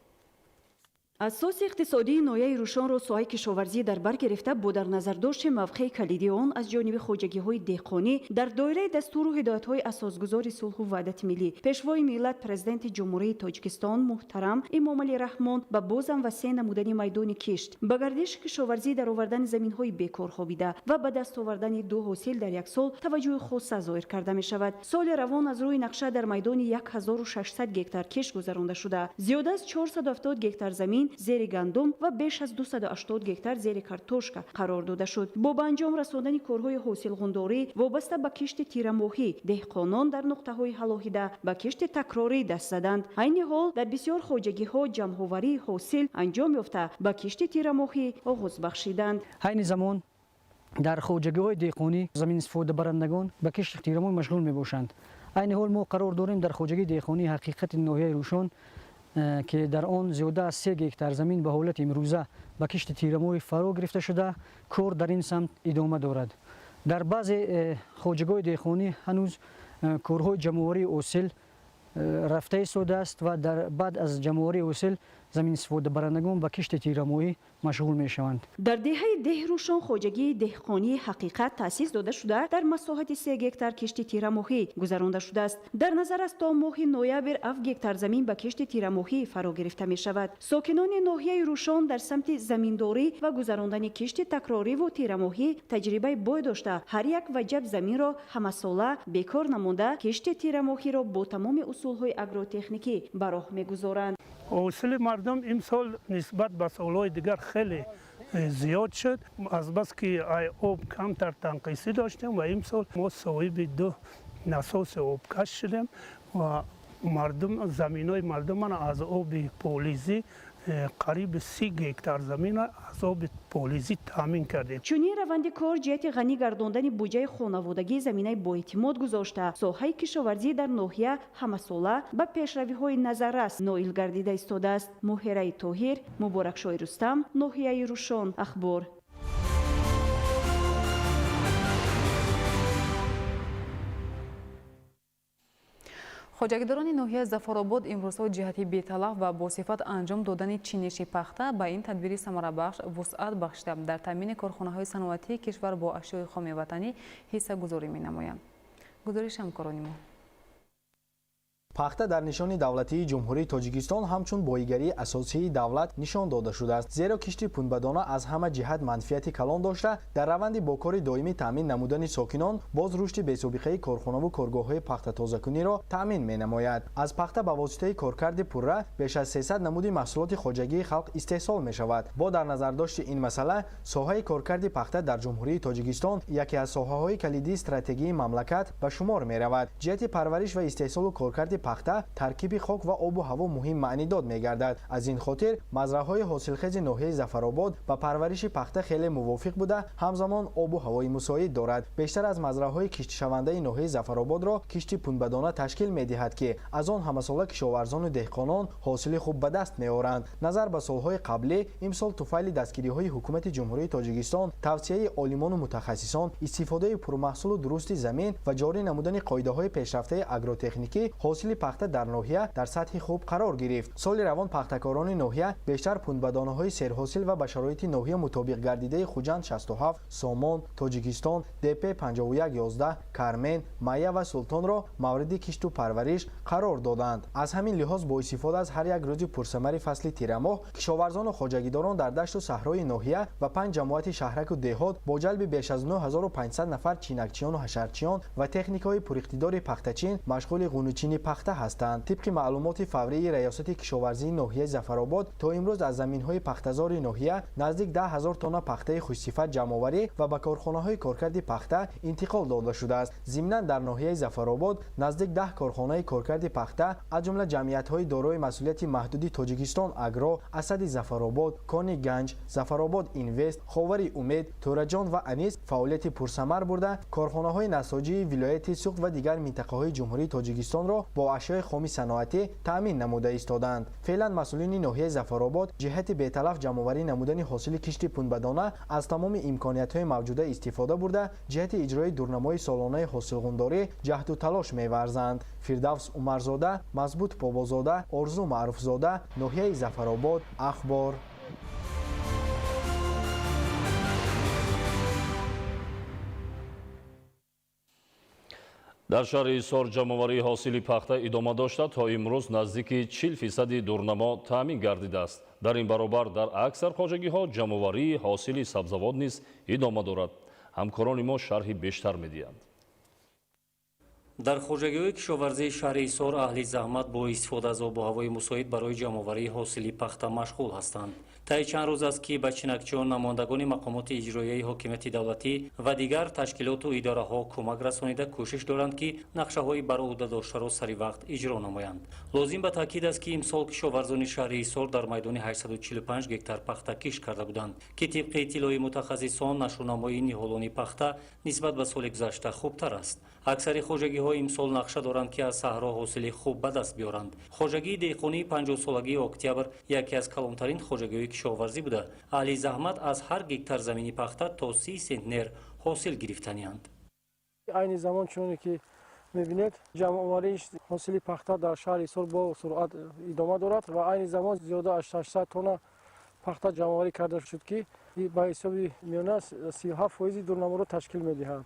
Асоси иқтисодии ноҳияи Рӯшонро соҳаи кишоварзӣ дар бар гирифта, бо дар назардошти мавқеи калидии он аз ҷониби хоҷагиҳои деҳқонӣ дар доираи дастуру ҳидоятҳои асосгузори сулҳу ваҳдати миллӣ, пешвои миллат, президенти Ҷумҳурии Тоҷикистон муҳтарам Эмомалӣ Раҳмон ба бозам васеъ намудани майдони кишт, ба гардиши кишоварзӣ даровардани заминҳои бекор хобида ва ба даст овардани 2 ҳосил дар як сол таваҷҷӯҳи хоса зоҳир карда мешавад. Соли равон аз рӯи нақша дар майдони 1600 гектар кишт гузаронда шуда, зиёда аз 470 гектар замин зери гандум ва беш аз 280 гектар зери картошка қарор дода шуд. Бо ба анҷом расондани корҳои ҳосилғундорӣ вобаста ба кишти тирамоҳӣ, деҳқонон дар нуқтаҳои ҳалоҳида ба кишти такрорӣ даст заданд. Айни ҳол дар бисёр хоҷагиҳо ҷамъоварии ҳосил анҷом ёфта, ба кишти тирамоҳӣ оғоз бахшиданд. Айни замон дар хоҷагиҳои деҳқонӣ замин истифодабарандагон ба кишти тирамоҳӣ машғул мебошанд. Айни ҳол мо қарор дорем дар хоҷагии деҳқонии ҳақиқати ноҳияи Рӯшон, ки дар он зиёда аз 3 гектар замин ба ҳолати имрӯза ба кишти тирамоҳӣ фаро гирифта шуда, кор дар ин самт идома дорад. Дар баъзе хоҷагиҳои деҳқонӣ ҳанӯз корҳои ҷамъоварии ҳосил рафта истодааст ва баъд аз ҷамъоварии ҳосил замин истифодабарандагон ба кишти тирамоҳӣ машғул мешаванд. Дар деҳаи Деҳрӯшон хоҷагии деҳқонии ҳақиқат таъсис дода шуда, дар масоҳати 3 гектар кишти тирамоҳӣ гузаронда шудааст. Дар назар аст то моҳи ноябр 7 гектар замин ба кишти тирамоҳӣ фаро гирифта мешавад. Сокинони ноҳияи Рӯшон дар самти заминдорӣ ва гузарондани кишти такрориву тирамоҳӣ таҷрибаи бой дошта, ҳар як ваҷаб заминро ҳамасола бекор намонда, кишти тирамоҳиро бо тамоми усулҳои агротехникӣ ба роҳ мегузоранд. Ҳосили мардум имсол нисбат ба солҳои дигар хеле зиёд шуд. Азбаски об камтар танқисӣ доштем ва имсол мо соҳиби 2 насоси обкаш шудем ва мардум заминҳои мардумана аз оби полизӣ қариб 30 гектар замин аз оби полизӣ таъмин кардем. Чунин раванди кор ҷиҳати ғанӣ гардондани буҷаи хонаводагии заминаи боэътимод гузошта, соҳаи кишоварзӣ дар ноҳия ҳамасола ба пешравиҳои назаррас ноил гардида истодааст. Моҳираи Тоҳир, Муборакшоҳи Рустам, ноҳияи Рушон, Ахбор. Хоҷагидорони ноҳияи Зафаробод имрӯзҳо ҷиҳати беталаф ва босифат анҷом додани чиниши пахта ба ин тадбири самарабахш вусъат бахшида, дар таъмини корхонаҳои саноатии кишвар бо ашёи хоми ватанӣ ҳиссагузорӣ менамоянд. Гузориши ҳамкорони мо. Пахта дар нишони давлатии Ҷумҳурии Тоҷикистон ҳамчун боигарии асосии давлат нишон дода шудааст, зеро кишти пунбадона аз ҳама ҷиҳат манфиати калон дошта, дар раванди бо кори доимӣ таъмин намудани сокинон боз рушди бесобиқаи корхонаву коргоҳҳои пахтатозакуниро таъмин менамояд. Аз пахта ба воситаи коркарди пурра беш аз 300 намуди маҳсулоти хоҷагии халқ истеҳсол мешавад. Бо дар назардошти ин масъала, соҳаи коркарди пахта дар Ҷумҳурии Тоҷикистон яке аз соҳаҳои калидии стратегии мамлакат ба шумор меравад. Ҷиҳати парвариш ва истеҳсолу коркарди пахта таркиби хок ва обу ҳаво муҳим маънидод мегардад. Аз ин хотир мазраъҳои ҳосилхези ноҳияи Зафаробод ба парвариши пахта хеле мувофиқ буда, ҳамзамон обу ҳавои мусоид дорад. Бештар аз мазраъҳои киштшавандаи ноҳияи Зафарободро кишти пунбадона ташкил медиҳад, ки аз он ҳамасола кишоварзону деҳқонон ҳосили хуб ба даст меоранд. Назар ба солҳои қаблӣ, имсол туфайли дастгириҳои ҳукумати Ҷумҳурии Тоҷикистон, тавсияи олимону мутахассисон, истифодаи пурмаҳсулу дурусти замин ва ҷорӣ намудани қоидаҳои пешрафтаи агротехникӣ ҳосили пахта дар ноҳия дар сатҳи хуб қарор гирифт. Соли равон пахтакорони ноҳия бештар пунбадонаҳои серҳосил ва ба шароити ноҳия мутобиқ гардидаи Хуҷанд 67, Сомон, Тоҷикистон, ДП 5111, Кармен, Майя ва Султонро мавриди кишту парвариш қарор доданд. Аз ҳамин лиҳоз бо истифода аз ҳар як рӯзи пурсамари фасли тирамоҳ кишоварзону хоҷагидорон дар дашту саҳрои ноҳия ва 5 ҷамоати шаҳраку деҳот бо ҷалби беш аз 9500 нафар чинакчиёну ҳашарчиён ва техникаҳои пуриқтидори пахтачин машғули ғунучини пахта ҳастанд. Тибқи маълумоти фаврии Раёсати кишоварзии ноҳияи Зафаробод, то имрӯз аз заминҳои пахтазори ноҳия наздик 10 000 тонна пахтаи хушсифат ҷамъоварӣ ва ба корхонаҳои коркарди пахта интиқол дода шудааст. Зимнан дар ноҳияи Зафаробод наздик 10 корхонаи коркарди пахта, аз ҷумла ҷамъиятҳои дорои масъулияти маҳдуди Тоҷикистон Агро, Асади Зафаробод, Кони Ганҷ, Зафаробод Инвест, Ховари Умед, Тӯраҷон ва Анис фаъолияти пурсамар бурда, корхонаҳои насоҷии вилояти Суғд ва дигар минтақаҳои Ҷумҳурии Тоҷикистонро бо ашёи хоми саноатӣ таъмин намуда истоданд. Феълан масъулини ноҳияи Зафаробод ҷиҳати беталаф ҷамъоварӣ намудани ҳосили кишти пунбадона аз тамоми имкониятҳои мавҷуда истифода бурда, ҷиҳати иҷрои дурнамои солонаи ҳосилғундорӣ ҷаҳду талош меварзанд. Фирдавс Умарзода, Мазбут Бобозода, Орзу Маъруфзода, ноҳияи Зафаробод, Ахбор. Дар шаҳри Ҳисор ҷамъоварии ҳосили пахта идома дошта, то имрӯз наздики 40% дурнамо таъмин гардидааст. Дар ин баробар дар аксар хоҷагиҳо ҷамъоварии ҳосили сабзавот низ идома дорад. Ҳамкорони мо шарҳи бештар медиҳанд. Дар хоҷагиҳои кишоварзии шаҳри Ҳисор аҳли заҳмат бо истифода аз обу ҳавои мусоид барои ҷамъоварии ҳосили пахта машғул ҳастанд. Таи чанд рӯз аст, ки ба чинакчиён намояндагони мақомоти иҷроияи ҳокимияти давлатӣ ва дигар ташкилоту идораҳо кӯмак расонида кӯшиш доранд, ки нақшаҳои бароҳуда доштаро сари вақт иҷро намоянд. Лозим ба таъкид аст, ки имсол кишоварзони шаҳри Ҳисор дар майдони 845 гектар пахта кишт карда буданд, ки тибқи иттилои мутахассисон нашъунамои ниҳолони пахта нисбат ба соли гузашта хубтар аст. Аксари хоҷагиҳо имсол нақша доранд, ки аз саҳро ҳосили хуб ба даст биёранд. Хоҷагии деҳқонии 50-солагии Октябр яке аз калонтарин хоҷагиҳои кишоварзӣ буда, аҳли заҳмат аз ҳар гектар замини пахта то 30 сентнер ҳосил гирифтанианд. Айни замон чуноне ки мебинед, ҷамъоварии ҳосили пахта дар шаҳри Ҳисор бо суръат идома дорад ва айни замон зиёда аз 600 тонна пахта ҷамъоварӣ карда шуд, ки ба ҳисоби миёна 37% дурнаморо ташкил медиҳад.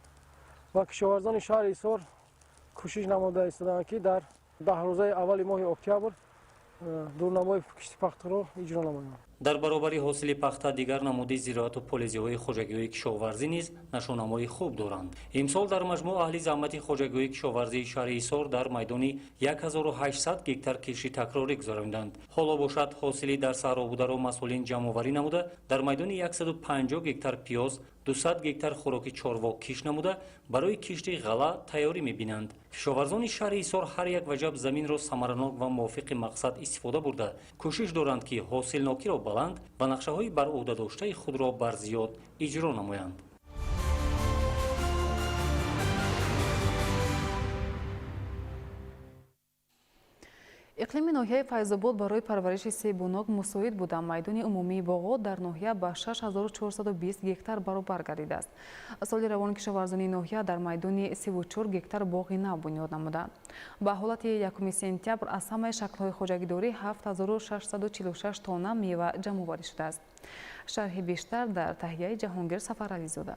Ва кишоварзони шаҳри Ҳисор кӯшиш намуда истоданд, ки дар 10 рӯзаи аввали моҳи октябр дурнамои кишти пахтаро иҷро намоянд. Дар баробари ҳосили пахта дигар намуди зироату полезиҳои хоҷагиҳои кишоварзӣ низ нашонамои хуб доранд. Имсол дар маҷмӯъ аҳли заҳмати хоҷагиҳои кишоварзии шаҳри Ҳисор дар майдони 1800 гектар кишти такрорӣ гузаронданд. Ҳоло бошад, ҳосили дар саҳро бударо масъулин ҷамъоварӣ намуда, дар майдони 150 гектар пиёз, 200 гектар хӯроки чорво кишт намуда, барои кишти ғалла тайёрӣ мебинанд. Кишоварзони шаҳри Ҳисор ҳар як ваҷаб заминро самаранок ва мувофиқи мақсад истифода бурда, кӯшиш доранд, ки ҳосилнокиро баланд ва нақшаҳои бар ӯҳда доштаи худро бар зиёд иҷро намоянд. Иқлими ноҳияи Файзобод барои парвариши себунок мусоид буда, майдони умумии боғот дар ноҳия ба 6420 гектар баробар гардидааст. Соли равон кишоварзони ноҳия дар майдони 34 гектар боғи нав бунёд намуданд. Ба ҳолати 1 сентябр аз ҳамаи шаклҳои хоҷагидорӣ 7646 тонна мева ҷамъоварӣ шудааст. Шарҳи бештар дар таҳияи Ҷаҳонгир Сафарализода.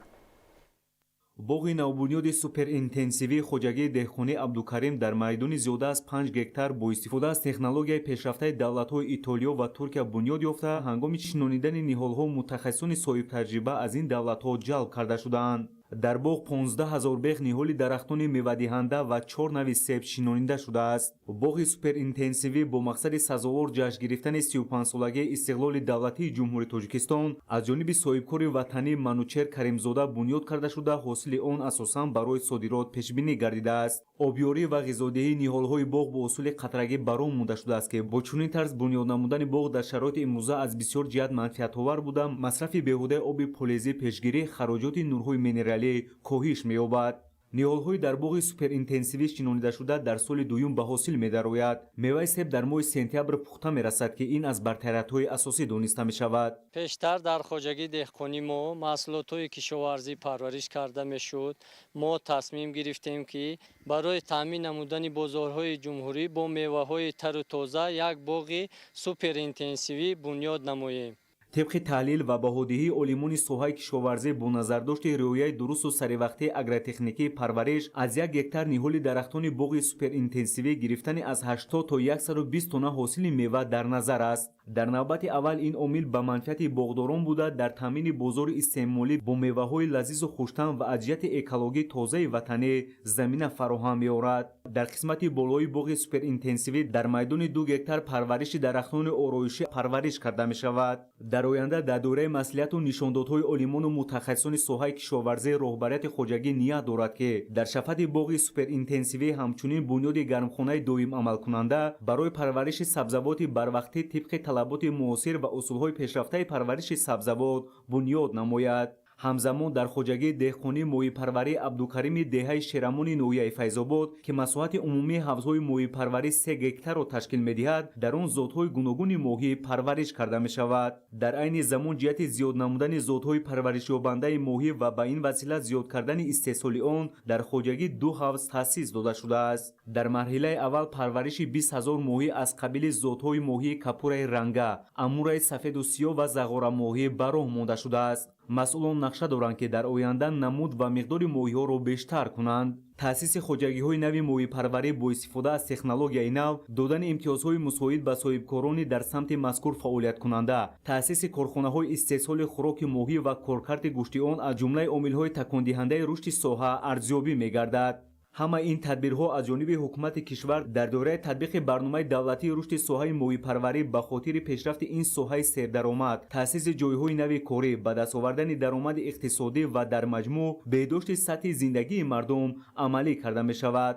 Боғи навбунёди суперинтенсивии хоҷагии деҳқонӣ Абдукарим дар майдони зиёда аз 5 гектар бо истифода аз технологияи пешрафтаи давлатҳои Итолиё ва Туркия бунёд ёфта, ҳангоми шинонидани ниҳолҳо мутахассисони соҳибтаҷриба аз ин давлатҳо ҷалб карда шудаанд. Дар боғ 15 000 бех ниҳоли дарахтони мевадиҳанда ва 4 нави себ шинонида шудааст. Боғи суперинтенсивӣ бо мақсади сазовор ҷашн гирифтани 35-солагии истиқлоли давлатии Ҷумҳурии Тоҷикистон аз ҷониби соҳибкори ватанӣ Манучер Каримзода бунёд карда шуда, ҳосили он асосан барои содирот пешбинӣ гардидааст. Обёрӣ ва ғизодиҳии ниҳолҳои боғ бо усули қатрагӣ ба роҳ монда шудааст, ки бо чунин тарз бунёд намудани боғ дар шароити имрӯза аз бисёр ҷиҳат манфиатовар буда, масрафи беҳудаи оби полезӣ пешгирӣ, хароҷоти нурҳои минералӣ коҳиш меёбад. Ниҳолҳои дар боғи суперинтенсивӣ шинонидашуда дар соли дуюм ба ҳосил медарояд. Меваи себ дар моҳи сентябр пухта мерасад, ки ин аз бартариятҳои асосӣ дониста мешавад. Пештар дар хоҷагии деҳқонӣ мо маҳсулотҳои кишоварзӣ парвариш карда мешуд. Мо тасмим гирифтем, ки барои таъмин намудани бозорҳои ҷумҳурӣ бо меваҳои тару тоза як боғи суперинтенсивӣ бунёд намоем. Тибқи таҳлил ва баҳодиҳии олимони соҳаи кишоварзӣ бо назардошти риояи дурусту саривақтии агротехникии парвариш аз 1 гектар ниҳоли дарахтони боғи суперинтенсивӣ гирифтани аз 80 то 120 тонна ҳосили мева дар назар аст. Дар навбати аввал ин омил ба манфиати боғдорон буда, дар таъмини бозори истеъмолӣ бо меваҳои лазизу хуштаъм ва аз ҷиҳати экологӣ тозаи ватанӣ замина фароҳам меорад. Дар қисмати болои боғи суперинтенсивӣ дар майдони 2 гектар парвариши дарахтони ороишӣ парвариш карда мешавад. Дар оянда дар доираи маслиҳату нишондодҳои олимону мутахассисони соҳаи кишоварзӣ роҳбарияти хоҷагӣ ният дорад, ки дар шафати боғи суперинтенсивӣ ҳамчунин бунёди гармхонаи доим амалкунанда барои парвариши сабзавоти барвақтӣ тибқи талаботи муосир ва усулҳои пешрафтаи парвариши сабзавот бунёд намояд. Ҳамзамон дар хоҷагии деҳқонии моҳипарварии Абдукарими деҳаи Шерамони ноҳияи Файзобод, ки масоҳати умумии ҳавзҳои моҳипарварӣ 3 гектарро ташкил медиҳад, дар он зотҳои гуногуни моҳӣ парвариш карда мешавад. Дар айни замон ҷиҳати зиёд намудани зотҳои парваришёбандаи моҳӣ ва ба ин васила зиёд кардани истеҳсоли он дар хоҷагӣ 2 ҳавз таъсис дода шудааст. Дар марҳилаи аввал парвариши 20 000 моҳӣ аз қабили зотҳои моҳии капураи ранга, амураи сафеду сиёҳ ва зағорамоҳӣ ба роҳ монда шудааст. Масъулон нақша доранд, ки дар оянда намуд ва миқдори моҳиҳоро бештар кунанд. Таъсиси хоҷагиҳои нави моҳипарварӣ бо истифода аз технологияи нав, додани имтиёзҳои мусоид ба соҳибкорони дар самти мазкур фаъолияткунанда, таъсиси корхонаҳои истеҳсоли хӯроки моҳӣ ва коркарди гӯшти он аз ҷумлаи омилҳои такондиҳандаи рушди соҳа арзёбӣ мегардад. Ҳама ин тадбирҳо аз ҷониби ҳукумати кишвар дар доираи татбиқи барномаи давлатии рушди соҳаи моҳипарварӣ ба хотири пешрафти ин соҳаи сердаромад, таъсиси ҷойҳои нави корӣ, ба даст овардани даромади иқтисодӣ ва дар маҷмӯъ беҳдошти сатҳи зиндагии мардум амалӣ карда мешавад.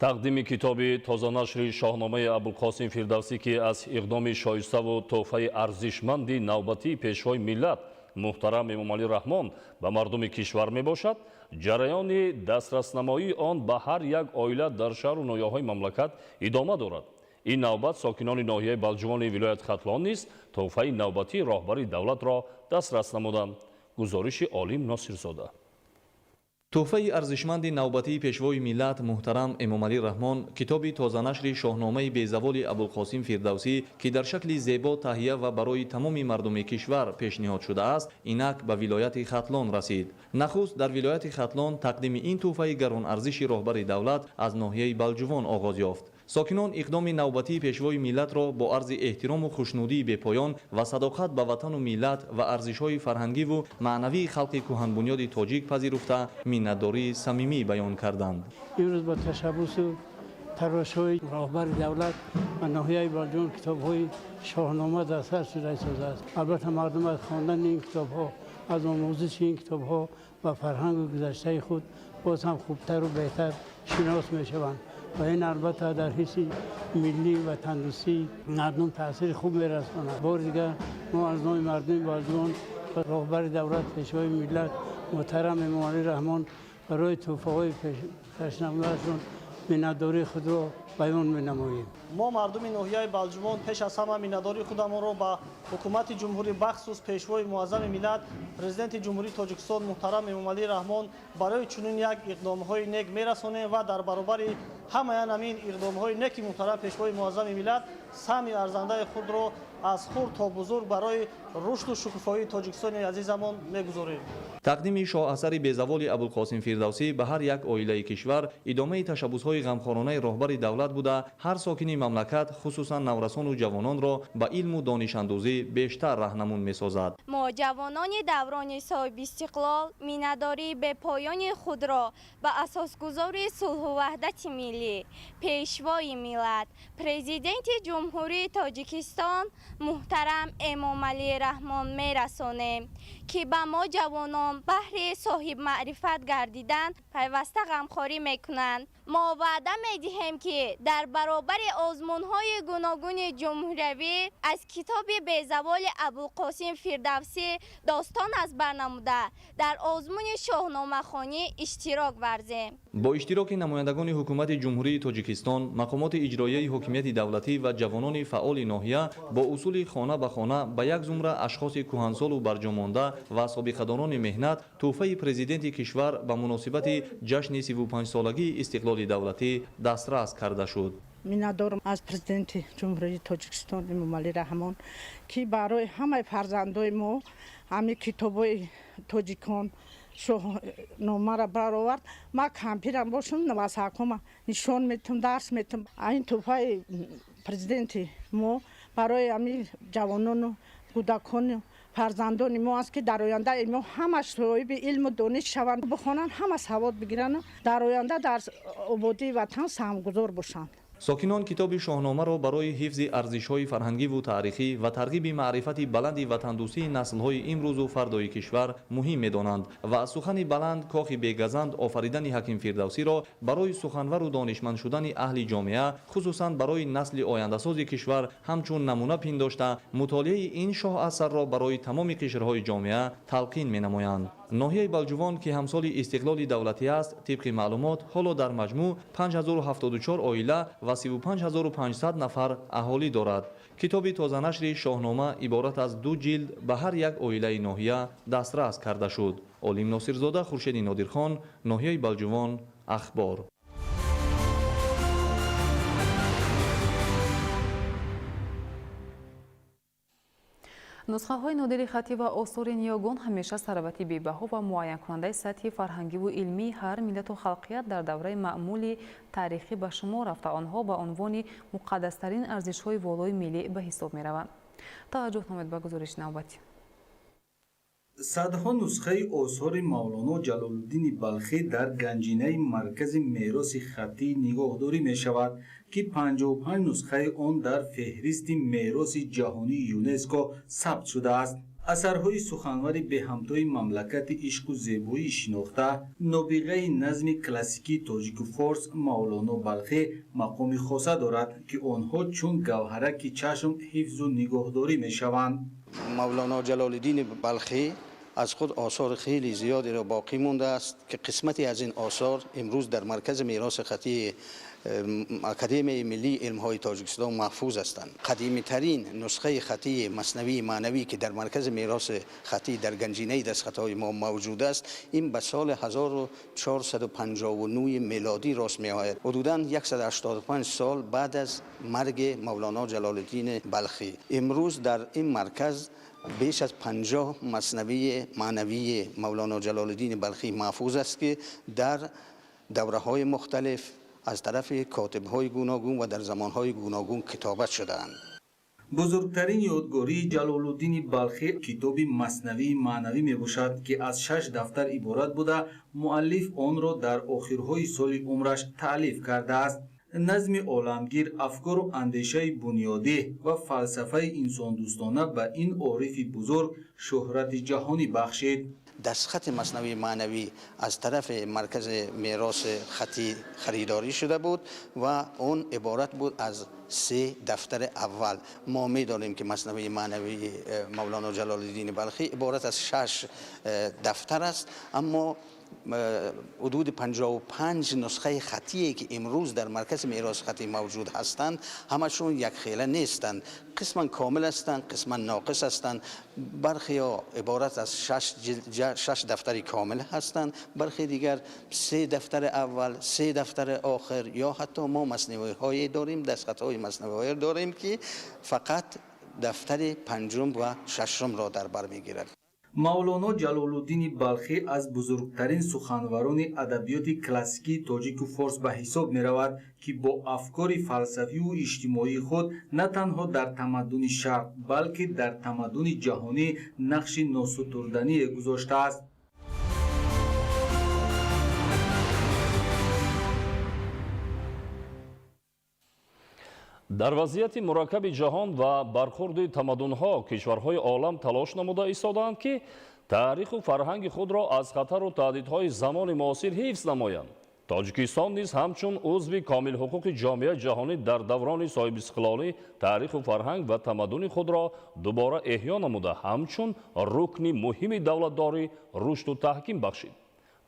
Тақдими китоби тозанашри Шоҳномаи Абулқосим Фирдавсӣ, ки аз иқдоми шоиставу тӯҳфаи арзишманди навбатии пешвои миллат муҳтарам Эмомалӣ Раҳмон ба мардуми кишвар мебошад, ҷараёни дастраснамоии он ба ҳар як оила дар шаҳру ноҳияҳои мамлакат идома дорад. Ин навбат сокинони ноҳияи Балҷувони вилояти Хатлон низ тӯҳфаи навбатии роҳбари давлатро дастрас намуданд. Гузориши Олим Носирзода. Тӯҳфаи арзишманди навбатии Пешвои миллат муҳтарам Эмомалӣ Раҳмон китоби тозанашри Шоҳномаи безаволи Абулқосим Фирдавсӣ, ки дар шакли зебо таҳия ва барои тамоми мардуми кишвар пешниҳод шудааст, инак ба вилояти Хатлон расид. Нахуст дар вилояти Хатлон тақдими ин тӯҳфаи гаронарзиши роҳбари давлат аз ноҳияи Балҷувон оғоз ёфт. Сокинон иқдоми навбатии Пешвои миллатро бо арзи эҳтирому хушнудии бепоён ва садоқат ба ватану миллат ва арзишҳои фарҳангиву маънавии халқи кӯҳанбунёди тоҷик пазируфта, миннатдории самимӣ баён карданд. Имрӯз бо ташаббусу тарошҳои роҳбари давлат ва ноҳияи Балҷувон китобҳои Шоҳнома дастрас шуда истодааст. Албатта, мардум аз хондани ин китобҳо, аз омӯзиши ин китобҳо ба фарҳангу гузаштаи худ боз ҳам хубтару беҳтар шинос мешаванд ва ин албатта дар ҳисси миллӣ ва тандурустии мардум таъсири хуб мерасонад. Бори дигар мо аз номи мардуми Балҷувон ва роҳбари давлат, Пешвои миллат муҳтарам Эмомалӣ Раҳмон барои тӯҳфаҳои пешнамудаашон миннатдории худро баён менамоем. Мо, мардуми ноҳияи Балҷувон, пеш аз ҳама миннатдории худамонро ба ҳукумати ҷумҳурӣ, бахсус Пешвои муаззами миллат, Президенти Ҷумҳурии Тоҷикистон муҳтарам Эмомалӣ Раҳмон барои чунин як иқдомҳои нек мерасонем ва дар баробари ҳамаян ҳамин иқдомҳои неки муҳтарам Пешвои муаззами миллат саҳми арзандаи худро аз хурд то бузург барои рушду шукуфоии Тоҷикистони азизамон мегузорем. Тақдими шоҳасари безаволи Абулқосим Фирдавсӣ ба ҳар як оилаи кишвар идомаи ташаббусҳои ғамхоронаи роҳбари давлат буда, ҳар сокини мамлакат, хусусан наврасону ҷавононро ба илму донишандӯзӣ бештар раҳнамун месозад. Мо, ҷавонони даврони соҳибистиқлол, миннатдории бепоёни худро ба асосгузори сулҳу ваҳдати миллӣ, Пешвои миллат, Президенти Ҷумҳурии Тоҷикистон муҳтарам Эмомалӣ Раҳмон мерасонем, ки ба мо ҷавонон баҳри соҳибмаърифат гардидан пайваста ғамхорӣ мекунанд. Мо ваъда медиҳем, ки дар баробари озмунҳои гуногуни ҷумҳуриявӣ аз китоби безаволи Абулқосим Фирдавсӣ достон аз бар намуда, дар озмуни шоҳномахонӣ иштирок варзем. Бо иштироки намояндагони ҳукумати Ҷумҳурии Тоҷикистон, мақомоти иҷроияи ҳокимияти давлатӣ ва ҷавонони фаъоли ноҳия бо усули хона ба хона ба як зумра ашхоси кӯҳансолу барҷомонда ва собиқадорони меҳнат тӯҳфаи президенти кишвар ба муносибати ҷашни 35-солагии истиқлоли давлатӣ дастрас карда шуд. Миннатдорам аз Президенти Ҷумҳурии Тоҷикистон Эмомалӣ Раҳмон, ки барои ҳамаи фарзандои мо ҳамин китобҳои тоҷикон, Шоҳномаро баровард. Ман кампирам бошам, навасакома нишон метам, дарс метам. Ин тӯҳфаи президенти мо барои ҳамин ҷавонону кӯдакону фарзандони мо аст, ки дар оянда мо ҳама соҳиби илму дониш шаванд, бихонанд, ҳама савод бигиранд, дар оянда дар ободии ватан саҳмгузор бошанд. Сокинон китоби Шоҳномаро барои ҳифзи арзишҳои фарҳангиву таърихӣ ва тарғиби маърифати баланди ватандӯстии наслҳои имрӯзу фардои кишвар муҳим медонанд ва аз сухани баланд кохи бегазанд офаридани ҳаким Фирдавсиро барои суханвару донишманд шудани аҳли ҷомеа, хусусан барои насли ояндасози кишвар ҳамчун намуна пиндошта, мутолиаи ин шоҳасарро барои тамоми қишрҳои ҷомеа талқин менамоянд. Ноҳияи Балҷувон, ки ҳамсоли истиқлоли давлатӣ аст, тибқи маълумот, ҳоло дар маҷмӯъ 5074 оила ва 35 500 нафар аҳолӣ дорад. Китоби тозанашри Шоҳнома иборат аз ду ҷилд ба ҳар як оилаи ноҳия дастрас карда шуд. Олим Носирзода, Хуршеди Нодирхон, ноҳияи Балҷувон, Ахбор. Нусхаҳои нодири хаттӣ ва осори ниёгон ҳамеша сарвати бебаҳо ва муайянкунандаи сатҳи фарҳангиву илмии ҳар миллату халқият дар давраи маъмули таърихӣ ба шумор рафта, онҳо ба унвони муқаддастарин арзишҳои волои миллӣ ба ҳисоб мераванд. Таваҷҷӯҳ намоед ба гузориши навбатӣ. Садҳо нусхаи осори Мавлоно Ҷалолуддини Балхӣ дар ганҷинаи Маркази мероси хаттӣ нигоҳдорӣ мешавад, ки 55 нусхаи он дар феҳристи мероси ҷаҳонии ЮНЕСКО сабт шудааст. Асарҳои суханвари беҳамтои мамлакати ишқу зебоӣ шинохта, нобиғаи назми классикии тоҷику форс Мавлоно Балхӣ мақоми хоса дорад, ки онҳо чун гавҳараки чашм ҳифзу нигоҳдорӣ мешаванд. Мавлоно Ҷалолиддини Балхӣ аз худ осори хеле зиёдеро боқӣ мондааст, ки қисмате аз ин осор имрӯз дар Маркази мероси хаттии Академияи миллии илмҳои Тоҷикистон маҳфуз ҳастанд. Қадимитарин нусхаи хаттии Маснавии маънавӣ, ки дар маркази мероси хаттӣ дар ганҷинаи дастхатҳои мо мавҷуд аст, ин ба соли 1459 мелодӣ рост меояд, ҳудудан 185 сол баъд аз марги Мавлоно Ҷалолуддини Балхӣ. Имрӯз дар ин марказ беш аз 50 маснавии маънавии Мавлоно Ҷалолуддини Балхӣ маҳфуз аст, ки дар давраҳои мухталиф аз тарафи котибҳои гуногун ва дар замонҳои гуногун китобат шудаанд. Бузургтарин ёдгории Ҷалолуддини Балхӣ китоби Маснавии маънавӣ мебошад, ки аз 6 дафтар иборат буда, муаллиф онро дар охирҳои соли умраш таълиф кардааст. Назми оламгир, афкору андешаи бунёдӣ ва фалсафаи инсондӯстона ба ин орифи бузург шӯҳрати ҷаҳонӣ бахшид. Дастхати Маснавии маънавӣ аз тарафи маркази мероси хаттӣ харидорӣ шуда буд ва он иборат буд аз 3 дафтари аввал. Мо медонем, ки Маснавии маънавии Мавлоно Ҷалолуддини Балхӣ иборат аз 6 дафтар аст, аммо ҳудуди 55 нусхаи хаттие, ки имрӯз дар маркази мероси хаттӣ мавҷуд ҳастанд, ҳамашон якхела нестанд. Қисман комил ҳастанд, қисман ноқис ҳастанд. Бархиҳо иборат аз 6 дафтари комил ҳастанд, бархи дигар 3 дафтари аввал, 3 дафтари охир, ё ҳатто мо маснавиҳое дорем, дастхатҳои маснавиҳое дорем, ки фақат дафтари панҷум ва шашумро дар бар мегирад. Мавлоно Ҷалолуддини Балхӣ аз бузургтарин суханварони адабиёти классикии тоҷику форс ба ҳисоб меравад, ки бо афкори фалсафиву иҷтимоии худ на танҳо дар тамаддуни Шарқ, балки дар тамаддуни ҷаҳонӣ нақши носутурдание гузоштааст. Дар вазъияти мураккаби ҷаҳон ва бархурди тамаддунҳо кишварҳои олам талош намуда истодаанд, ки таъриху фарҳанги худро аз хатару таҳдидҳои замони муосир ҳифз намоянд. Тоҷикистон низ ҳамчун узви комилҳуқуқи ҷомеаи ҷаҳонӣ дар даврони соҳибистиқлолӣ таъриху фарҳанг ва тамаддуни худро дубора эҳё намуда, ҳамчун рукни муҳими давлатдорӣ рушду таҳким бахшид.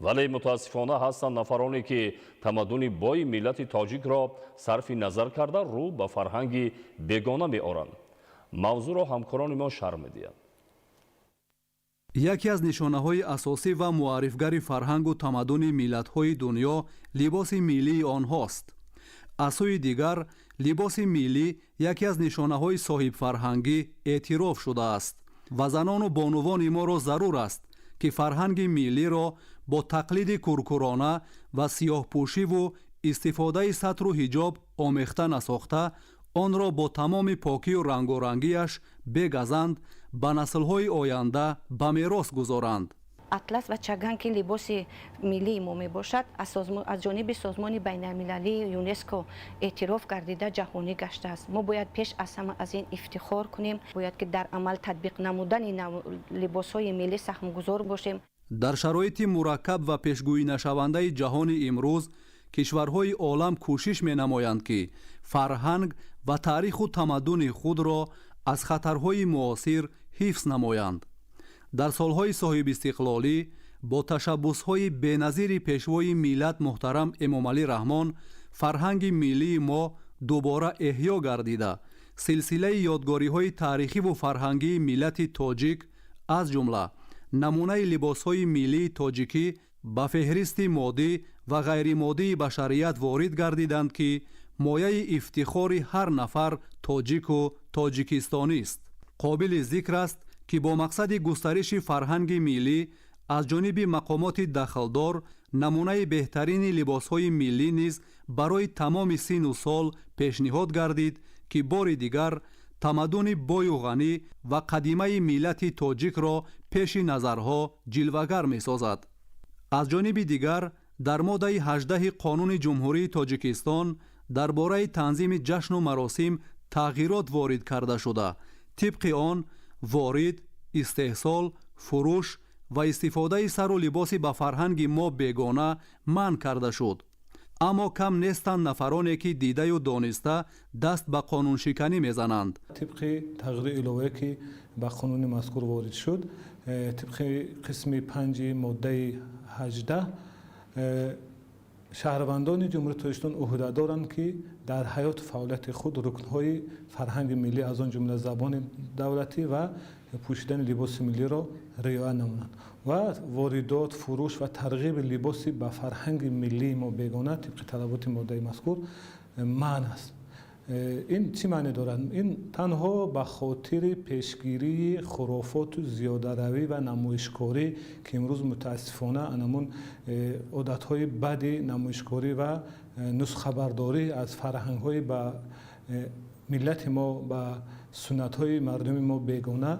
Вале мутаассифона ҳастанд нафароне, ки тамаддуни бои миллати тоҷикро сарфи назар карда, рӯ ба фарҳанги бегона меоранд. Мавзӯъро ҳамкорони мо шарҳ медиҳанд. Яке аз нишонаҳои асосӣ ва муаррифгари фарҳангу тамаддуни миллатҳои дунё либоси миллии онҳост. Аз сӯи дигар, либоси миллӣ яке аз нишонаҳои соҳибфарҳангӣ эътироф шудааст ва занону бонувони моро зарур аст, ки фарҳанги миллиро бо тақлиди куркурона ва сиёҳпӯшиву истифодаи сатру ҳиҷоб омехта насохта, онро бо тамоми покию рангорангиаш бегазанд ба наслҳои оянда ба мерос гузоранд. Атлас ва чаган, ки либоси миллии мо мебошад, аз ҷониби созмони байналмилалии ЮНЕСКО эътироф гардида, ҷаҳонӣ гаштааст. Мо бояд пеш аз ҳама аз ин ифтихор кунем, бояд ки дар амал татбиқ намудани либосҳои миллӣ саҳмгузор бошем. Дар шароити мураккаб ва пешгӯинашавандаи ҷаҳони имрӯз кишварҳои олам кӯшиш менамоянд, ки фарҳанг ва таъриху тамаддуни худро аз хатарҳои муосир ҳифз намоянд. Дар солҳои соҳибистиқлолӣ бо ташаббусҳои беназири пешвои миллат муҳтарам Эмомалӣ Раҳмон фарҳанги миллии мо дубора эҳё гардида, силсилаи ёдгориҳои таърихиву фарҳангии миллати тоҷик, аз ҷумла намунаи либосҳои миллии тоҷикӣ, ба феҳристи моддӣ ва ғайримоддии башарият ворид гардиданд, ки мояи ифтихори ҳар нафар тоҷику тоҷикистонист. Қобили зикр аст, ки бо мақсади густариши фарҳанги миллӣ аз ҷониби мақомоти дахлдор намунаи беҳтарини либосҳои миллӣ низ барои тамоми сину сол пешниҳод гардид, ки бори дигар тамаддуни бою ғанӣ ва қадимаи миллати тоҷикро пеши назарҳо ҷилвагар месозад. Аз ҷониби дигар, дар моддаи 18 Қонуни Ҷумҳурии Тоҷикистон дар бораи танзими ҷашну маросим тағйирот ворид карда шуда, тибқи он ворид, истеҳсол, фурӯш ва истифодаи сару либоси ба фарҳанги мо бегона манъ карда шуд. Аммо кам нестанд нафароне, ки дидаю дониста даст ба қонуншиканӣ мезананд. Тибқи тағйири иловае, ки ба қонуни мазкур ворид шуд, тибқи қисми 5-и моддаи 18. Шаҳрвандони Ҷумҳурии Тоҷикистон ӯҳдадоранд, ки дар ҳаёту фаъолияти худ рукнҳои фарҳанги миллӣ, аз он ҷумла забони давлатӣ ва пӯшидани либоси миллиро риоя намоянд ва воридот, фурӯш ва тарғиби либоси ба фарҳанги миллии мо бегона тибқи талаботи моддаи мазкур манъ аст. Ин чӣ маъне дорад? Ин танҳо ба хотири пешгирии хурофоту зиёдаравӣ ва намоишкорӣ, ки имрӯз мутаассифона анамун одатҳои бади намоишкорӣ ва нусхабардорӣ аз фарҳангҳои ба миллати мо, ба суннатҳои мардуми мо бегона,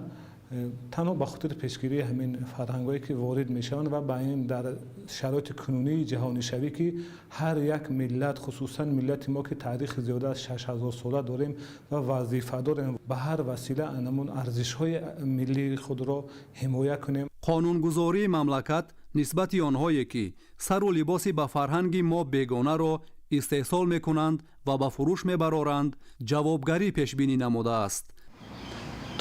танҳо ба хотири пешгирии ҳамин фарҳангҳое ки ворид мешаванд ва ба ин дар шароити кунунии ҷаҳонишавӣ, ки ҳар як миллат, хусусан миллати мо, ки таърихи зиёда аз 6000 сола дорем ва вазифа дорем ба ҳар васила анамун арзишҳои миллии худро ҳимоя кунем. Қонунгузории мамлакат нисбати онҳое, ки сару либоси ба фарҳанги мо бегонаро истеҳсол мекунанд ва ба фурӯш мебароранд, ҷавобгарӣ пешбинӣ намудааст.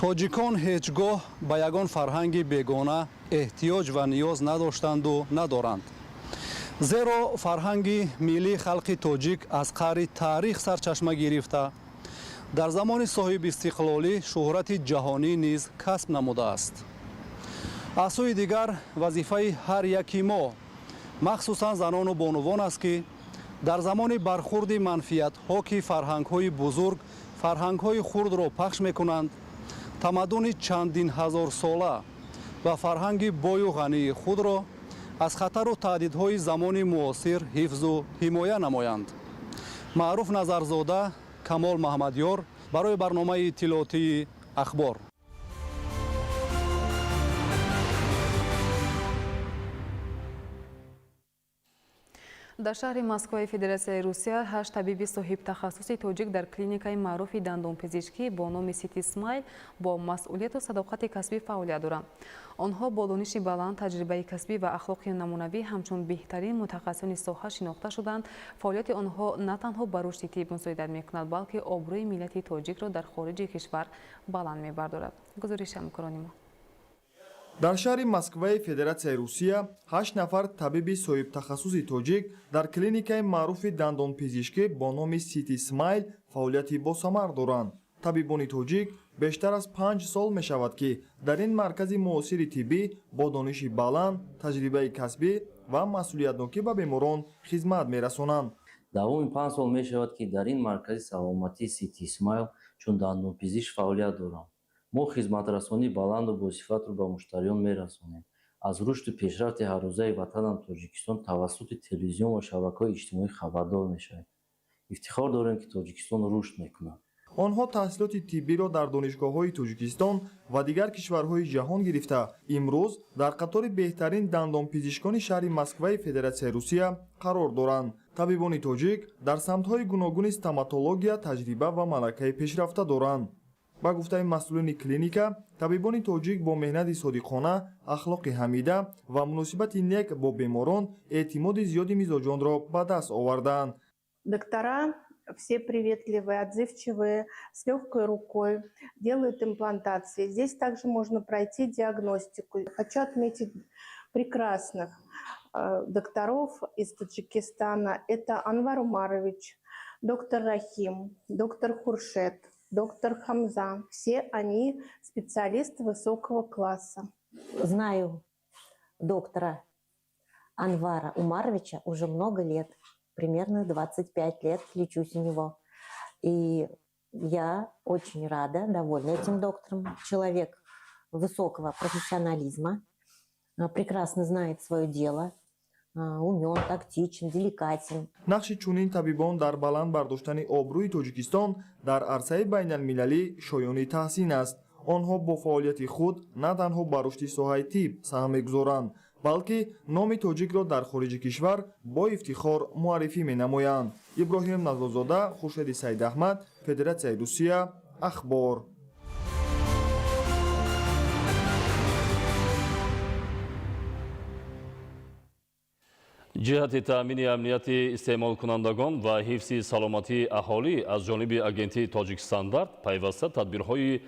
Тоҷикон ҳеҷ гоҳ ба ягон фарҳанги бегона эҳтиёҷ ва ниёз надоштанду надоранд. Зеро фарҳанги миллии халқи тоҷик аз қаъри таърих сарчашма гирифта, дар замони соҳибистиқлолӣ шӯҳрати ҷаҳонӣ низ касб намудааст. Аз сӯи дигар, вазифаи ҳар яки мо, махсусан занону бонувон аст, ки дар замони бархурди манфиятҳо, ки фарҳангҳои бузург фарҳангҳои хурдро пахш мекунанд, тамаддуни чандин ҳазорсола ва фарҳанги бою ғании худро аз хатару таҳдидҳои замони муосир ҳифзу ҳимоя намоянд. Маъруф Назарзода, Камол Маҳмадёр барои барномаи иттилоотии Ахбор. Дар шаҳри Москваи Федератсияи Русия 8 табиби соҳибтахассуси тоҷик дар клиникаи маъруфи дандонпизишкӣ бо номи Сити Смайл бо масъулияту садоқати касбӣ фаъолият доранд. Онҳо бо дониши баланд, таҷрибаи касбӣ ва ахлоқи намунавӣ ҳамчун беҳтарин мутахассисони соҳа шинохта шуданд. Фаъолияти онҳо на танҳо ба рушди тиб мусоидат мекунад, балки обрӯи миллати тоҷикро дар хориҷи кишвар баланд мебардорад. Гузориши ҳамкорони мо. Дар шаҳри Москваи Федератсияи Русия 8 нафар табиби соҳибтахассуси тоҷик дар клиникаи маъруфи дандонпизишкӣ бо номи Сити Смайл фаъолияти босамар доранд. Табибони тоҷик бештар аз 5 сол мешавад, ки дар ин маркази муосири тиббӣ бо дониши баланд, таҷрибаи касбӣ ва масъулиятнокӣ ба беморон хизмат мерасонанд. Давоми 5 сол мешавад, ки дар ин маркази саломатии Сити Смайл чун дандонпизишк фаъолият дорам. Мо хизматрасонии баланду босифатро ба муштариён мерасонем. Аз рушду пешрафти ҳаррӯзаи ватанам Тоҷикистон тавассути телевизион ва шабакаҳои иҷтимоӣ хабардор мешавем. Ифтихор дорем, ки Тоҷикистон рушд мекунад. Онҳо таҳсилоти тиббиро дар донишгоҳҳои Тоҷикистон ва дигар кишварҳои ҷаҳон гирифта, имрӯз дар қатори беҳтарин дандонпизишкони шаҳри Москваи Федератсияи Русия қарор доранд. Табибони тоҷик дар самтҳои гуногуни стоматология таҷриба ва малакаи пешрафта доранд. Ба гуфтаи масъулини клиника, табибони тоҷик бо меҳнати содиқона, ахлоқи ҳамида ва муносибати нек бо беморон эътимоди зиёди мизоҷонро ба даст овардаанд. Доктора все приветливые, отзывчивые, с легкой рукой, делают имплантации. Здесь также можно пройти диагностику. Хочу отметить прекрасных докторов из Таджикистана. Это Анвар Умарович, доктор Рахим, доктор Хуршед, доктор Хамза. Все они специалисты высокого класса. Знаю доктора Анвара Умаровича уже много лет, примерно 25 лет лечусь у него. И я очень рада, довольна этим доктором. Человек высокого профессионализма, прекрасно знает свое дело, умен, тактичен, деликатен. Нақши чунин табибон дар баланд бардоштани обрӯи Тоҷикистон дар арсаи байналмилалӣ шоёни таҳсин аст. Онҳо бо фаъолияти худ на танҳо ба рушди соҳаи тиб саҳм мегузоранд, балки номи тоҷикро дар хориҷи кишвар бо ифтихор муаррифӣ менамоянд. Иброҳим Назрзода, Хуршеди Саидаҳмад, Федератсияи Русия, Ахбор. Ҷиҳати таъмини амнияти истеъмолкунандагон ва ҳифзи саломатии аҳолӣ аз ҷониби агентии Тоҷикстандарт пайваста тадбирҳои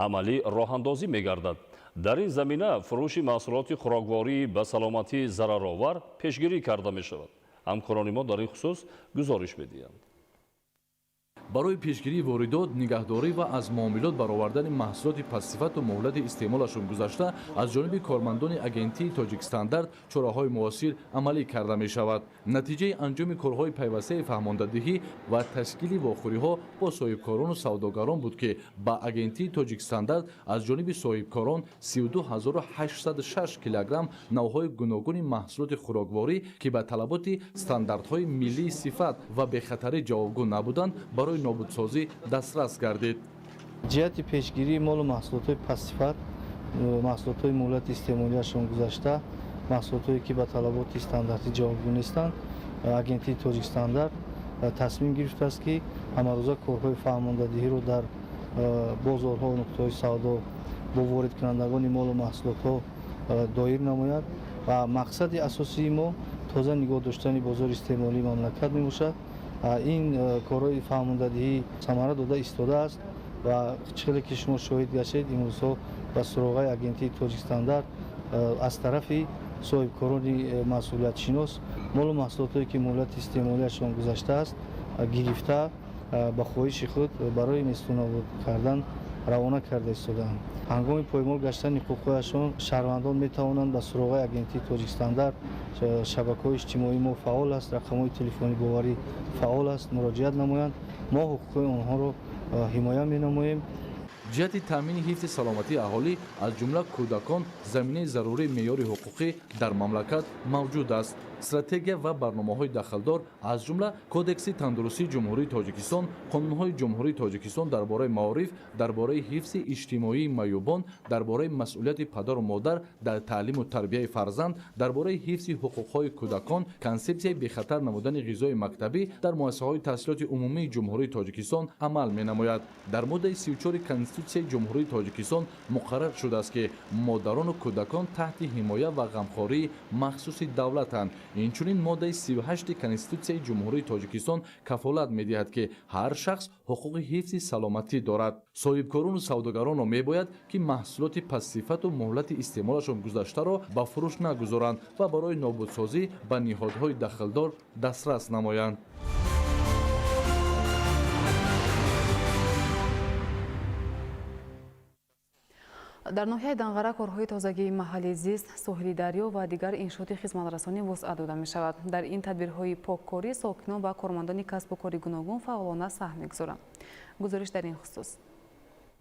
амалӣ роҳандозӣ мегардад. Дар ин замина фурӯши маҳсулоти хӯрокворӣ ба саломатӣ зараровар пешгирӣ карда мешавад. Ҳамкорони мо дар ин хусус гузориш медиҳанд. Барои пешгирии воридот, нигаҳдорӣ ва аз муомилот баровардани маҳсулоти пастсифату муҳлати истеъмолашон гузашта аз ҷониби кормандони агентии Тоҷикстандарт чораҳои муосир амалӣ карда мешавад. Натиҷаи анҷоми корҳои пайвастаи фаҳмондадиҳӣ ва ташкили вохӯриҳо бо соҳибкорону савдогарон буд, ки ба агентии Тоҷикстандарт аз ҷониби соҳибкорон 32 806 килограмм навъҳои гуногуни маҳсулоти хӯрокворӣ, ки ба талаботи стандартҳои миллии сифат ва бехатарӣ ҷавобгӯ набуданд, барои нобудсозӣ дастрас гардид. Ҷиҳати пешгирии молу маҳсулотҳои пастсифат, маҳсулотҳои муҳлати истеъмолиашон гузашта, маҳсулотҳое ки ба талаботи стандартӣ ҷавобгӯ нестанд, агентии Тоҷикстандарт тасмим гирифтааст, ки ҳамарӯза корҳои фаҳмондадиҳиро дар бозорҳо, нуқтаҳои савдо бо воридкунандагони молу маҳсулотҳо доир намояд ва мақсади асосии мо тоза нигоҳ доштани бозори истеъмолии мамлакат мебошад. Ин корҳои фаҳмондадиҳӣ самара дода истодааст ва чӣ хеле ки шумо шоҳид гаштед, имрӯзҳо ба суроғаи агентии Тоҷикстандарт аз тарафи соҳибкорони масъулиятшинос молу маҳсулотое ки муҳлати истеъмолиашон гузаштааст, гирифта, ба хоҳиши худ барои нестунобуд кардан равона карда истодаанд. Ҳангоми поймол гаштани ҳуқуқҳояшон шаҳрвандон метавонанд ба суроғаи агентии Тоҷикстандарт, шабакаҳои иҷтимоии мо фаъол аст, рақамҳои телефони боварӣ фаъол аст, муроҷиат намоянд. Мо ҳуқуқҳои онҳоро ҳимоя менамоем. Ҷиҳати таъмини ҳифзи саломатии аҳолӣ, аз ҷумла кӯдакон, заминаи зарурии меъёри ҳуқуқӣ дар мамлакат мавҷуд аст. Стратегия ва барномаҳои дахлдор, аз ҷумла Кодекси тандурустии Ҷумҳурии Тоҷикистон, қонунҳои Ҷумҳурии Тоҷикистон дар бораи маориф, дар бораи ҳифзи иҷтимоии маъюбон, дар бораи масъулияти падару модар дар таълиму тарбияи фарзанд, дар бораи ҳифзи ҳуқуқҳои кӯдакон, консепсияи бехатар намудани ғизои мактабӣ дар муассисаҳои таҳсилоти умумии Ҷумҳурии Тоҷикистон амал менамояд. Дар моддаи 34 Конститутсияи Ҷумҳурии Тоҷикистон муқаррар шудааст, ки модарону кӯдакон таҳти ҳимоя ва ғамхории махсуси давлатанд. Инчунин моддаи 38 Конститутсияи Ҷумҳурии Тоҷикистон кафолат медиҳад, ки ҳар шахс ҳуқуқи ҳифзи саломатӣ дорад. Соҳибкорону савдогаронро мебояд, ки маҳсулоти пастсифату муҳлати истеъмолашон гузаштаро ба фурӯш нагузоранд ва барои нобудсозӣ ба ниҳодҳои дахлдор дастрас намоянд. Дар ноҳияи Данғара корҳои тозагии маҳалли зист, соҳили дарё ва дигар иншооти хизматрасонӣ вусъат дода мешавад. Дар ин тадбирҳои поккорӣ сокинон ва кормандони касбу кори гуногун фаъолона саҳм мегузоранд. Гузориш дар ин хусус.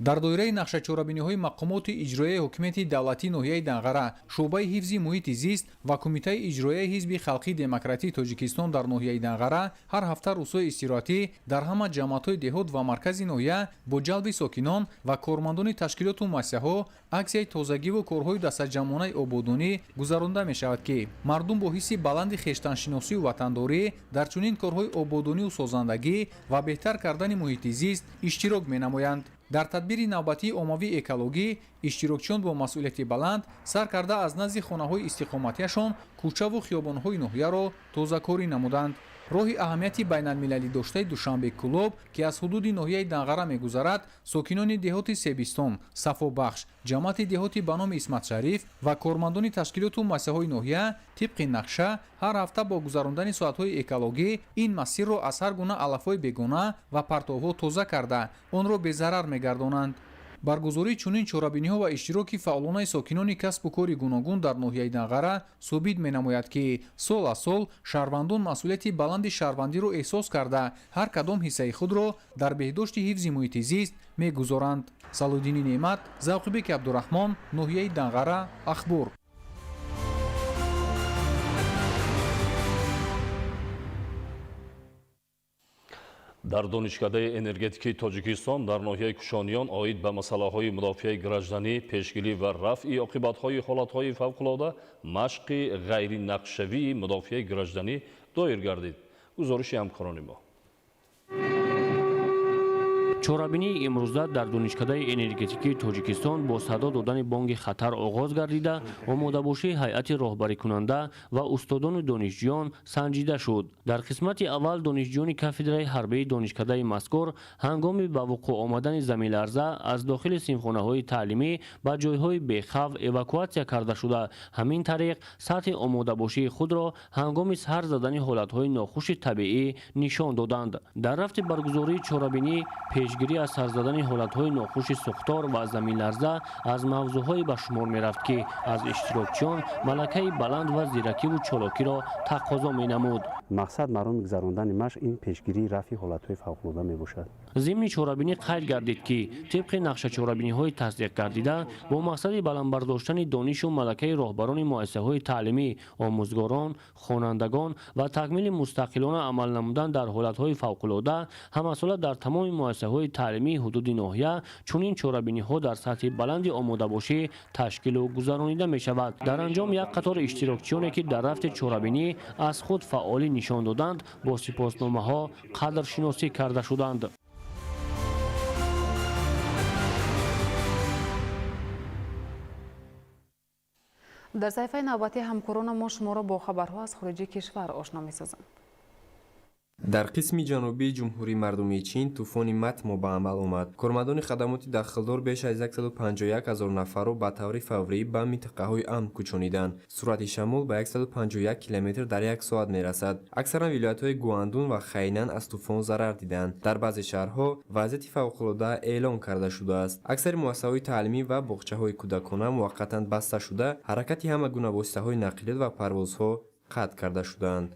Дар доираи нақшачорабиниҳои мақомоти иҷроияи ҳокимияти давлатии ноҳияи Данғара, шӯъбаи ҳифзи муҳити зист ва Кумитаи иҷроияи Ҳизби халқии демократии Тоҷикистон дар ноҳияи Данғара ҳар ҳафта рӯзҳои истироҳатӣ дар ҳама ҷамоатҳои деҳот ва маркази ноҳия бо ҷалби сокинон ва кормандони ташкилоту муассисаҳо аксияи тозагиву корҳои дастаҷамъонаи ободонӣ гузаронда мешавад, ки мардум бо ҳисси баланди хештаншиносию ватандорӣ дар чунин корҳои ободонию созандагӣ ва беҳтар кардани муҳити зист иштирок менамоянд. Дар тадбири навбатии оммавии экологӣ иштирокчиён бо масъулияти баланд сар карда аз назди хонаҳои истиқоматиашон кӯчаву хиёбонҳои ноҳияро тозакорӣ намуданд. Роҳи аҳамияти байналмилалӣ доштаи Душанбе Кӯлоб, ки аз ҳудуди ноҳияи Данғара мегузарад, сокинони деҳоти Себистон, Сафобахш, ҷамоати деҳоти ба номи Исматшариф ва кормандони ташкилоту муассисаҳои ноҳия тибқи нақша ҳар ҳафта бо гузарондани соатҳои экологӣ ин масирро аз ҳар гуна алафҳои бегона ва партовҳо тоза карда, онро безарар мегардонанд. Баргузории чунин чорабиниҳо ва иштироки фаъолонаи сокинони касбу кори гуногун дар ноҳияи Данғара собит менамояд, ки сол аз сол шаҳрвандон масъулияти баланди шаҳрвандиро эҳсос карда, ҳар кадом ҳиссаи худро дар беҳдошти ҳифзи муҳити зист мегузоранд. Салоҳиддини Неъмат, Завқибеки Абдураҳмон, ноҳияи Данғара, Ахбор. Дар Донишкадаи энергетикии Тоҷикистон дар ноҳияи Кушониён оид ба масъалаҳои мудофиаи гражданӣ, пешгирӣ ва рафъи оқибатҳои ҳолатҳои фавқулода машқи ғайринақшавии мудофиаи гражданӣ доир гардид. Гузориши ҳамкорони мо. Чорабинии имрӯза дар Донишкадаи энергетикии Тоҷикистон бо садо додани бонги хатар оғоз гардида, омодабошии ҳайати роҳбарикунанда ва устодону донишҷӯён санҷида шуд. Дар қисмати аввал донишҷӯёни кафедраи ҳарбии донишкадаи мазкур ҳангоми ба вуқӯъ омадани заминларза аз дохили синфхонаҳои таълимӣ ба ҷойҳои бехавф эвакуатсия карда шуда, ҳамин тариқ сатҳи омодабошии худро ҳангоми сар задани ҳолатҳои нохуши табиӣ нишон доданд. Дар рафти баргузории чорабинӣ пешгирӣ аз сар задани ҳолатҳои нохуши сӯхтор ва заминларза аз мавзӯъҳое ба шумор мерафт, ки аз иштирокчиён малакаи баланд ва зиракиву чолокиро тақозо менамуд. Мақсад мароми гузарондани машқ ин пешгирии рафъи ҳолатҳои фавқулода мебошад. Зимни чорабинӣ қайд гардид, ки тибқи нақшачорабиниҳои тасдиқ гардида бо мақсади баланд бардоштани донишу малакаи роҳбарони муассисаҳои таълимӣ, омӯзгорон, хонандагон ва такмили мустақилона амал намудан дар ҳолатҳои фавқулода ҳамасола дар тамоми муассисаҳои таълимии ҳудуди ноҳия чунин чорабиниҳо дар сатҳи баланди омодабошӣ ташкилу гузаронида мешавад. Дар анҷом як қатор иштирокчиёне, ки дар рафти чорабинӣ аз худ фаъолӣ нишон доданд, бо сипосномаҳо қадршиносӣ карда шуданд. Дар саҳифаи навбатии ҳамкорона мо шуморо бо хабарҳо аз хориҷи кишвар ошно месозем. Дар қисми ҷанубии Ҷумҳурии Мардумии Чин тӯфони Матмо ба амал омад. Кормандони хадамоти дахлдор беш аз 151 ҳазор нафарро ба таври фаврӣ ба минтақаҳои амн кӯчониданд. Суръати шамол ба 151 километр дар як соат мерасад. Аксаран вилоятҳои Гуандун ва Хайнан аз тӯфон зарар диданд. Дар баъзе шаҳрҳо вазъияти фавқулода эълон карда шудааст. Аксари муассисаҳои таълимӣ ва боғчаҳои кӯдакона муваққатан баста шуда, ҳаракати ҳама гуна воситаҳои нақлиёт ва парвозҳо қатъ карда шудаанд.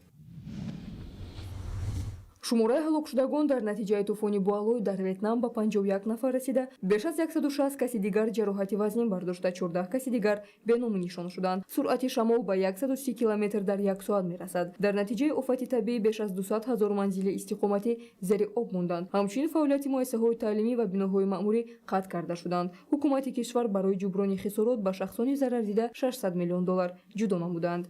Шумораи ҳалокшудагон дар натиҷаи тӯфони Буалой дар Ветнам ба 51 нафар расида, беш аз 160 каси дигар ҷароҳати вазнин бардошта, 14 каси дигар беному нишон шуданд. Суръати шамол ба 130 километр дар як соат мерасад. Дар натиҷаи офати табиӣ беш аз 200 ҳазор манзили истиқоматӣ зери об монданд. Ҳамчунин фаъолияти муассисаҳои таълимӣ ва биноҳои маъмурӣ қатъ карда шуданд. Ҳукумати кишвар барои ҷуброни хисорот ба шахсони зарардида 600 миллион доллар ҷудо намуданд.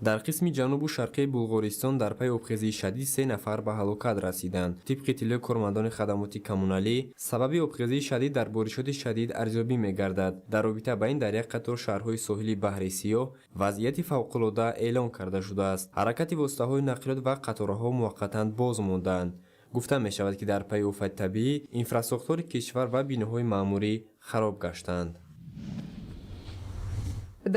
Дар қисми ҷанубу шарқии Булғористон дар пайи обхезии шадид се нафар ба ҳалокат расиданд. Тибқи иттилои кормандони хадамоти коммуналӣ, сабаби обхезии шадид дар боришоти шадид арзёбӣ мегардад. Дар робита ба ин дар як қатор шаҳрҳои соҳили Баҳри Сиёҳ вазъияти фавқулода эълон карда шудааст. Ҳаракати воситаҳои нақлиёт ва қатораҳо муваққатан боз мондаанд. Гуфта мешавад, ки дар пайи офати табиӣ инфрасохтори кишвар ва биноҳои маъмурӣ хароб гаштанд.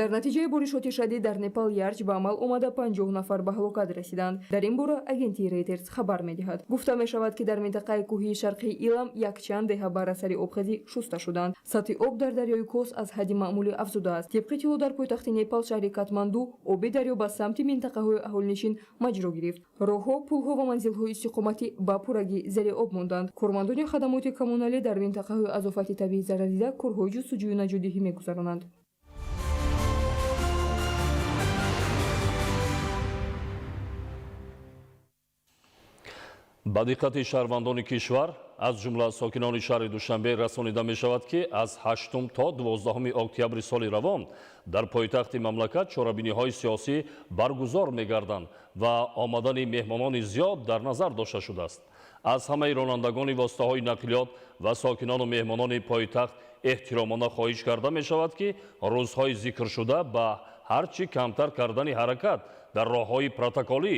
Дар натиҷаи боришоти шадид дар Непал ярч ба амал омада, 50 нафар ба ҳалокат расиданд. Дар ин бора агентии Рейтерс хабар медиҳад. Гуфта мешавад, ки дар минтақаи кӯҳии шарқии Илам якчанд деҳа бар асари обхезӣ шуста шуданд. Сатҳи об дар дарёи Кос аз ҳадди маъмулӣ афзудааст. Тибқи иттилоъ, дар пойтахти Непал, шаҳри Катманду, оби дарё ба самти минтақаҳои аҳолинишин маҷро гирифт. Роҳҳо, пулҳо ва манзилҳои истиқоматӣ ба пуррагӣ зери об монданд. Кормандони хадамоти коммуналӣ дар минтақаҳои аз офати табиӣ зарардида корҳои ҷустуҷӯю наҷотдиҳӣ мегузаронанд. Ба диққати шаҳрвандони кишвар, аз ҷумла сокинони шаҳри Душанбе расонида мешавад, ки аз 8 то 12 октябри соли равон дар пойтахти мамлакат чорабиниҳои сиёсӣ баргузор мегарданд ва омадани меҳмонони зиёд дар назар дошта шудааст. Аз ҳамаи ронандагони воситаҳои нақлиёт ва сокинону меҳмонони пойтахт эҳтиромона хоҳиш карда мешавад, ки рӯзҳои зикршуда ба ҳар чӣ камтар кардани ҳаракат дар роҳҳои протоколӣ,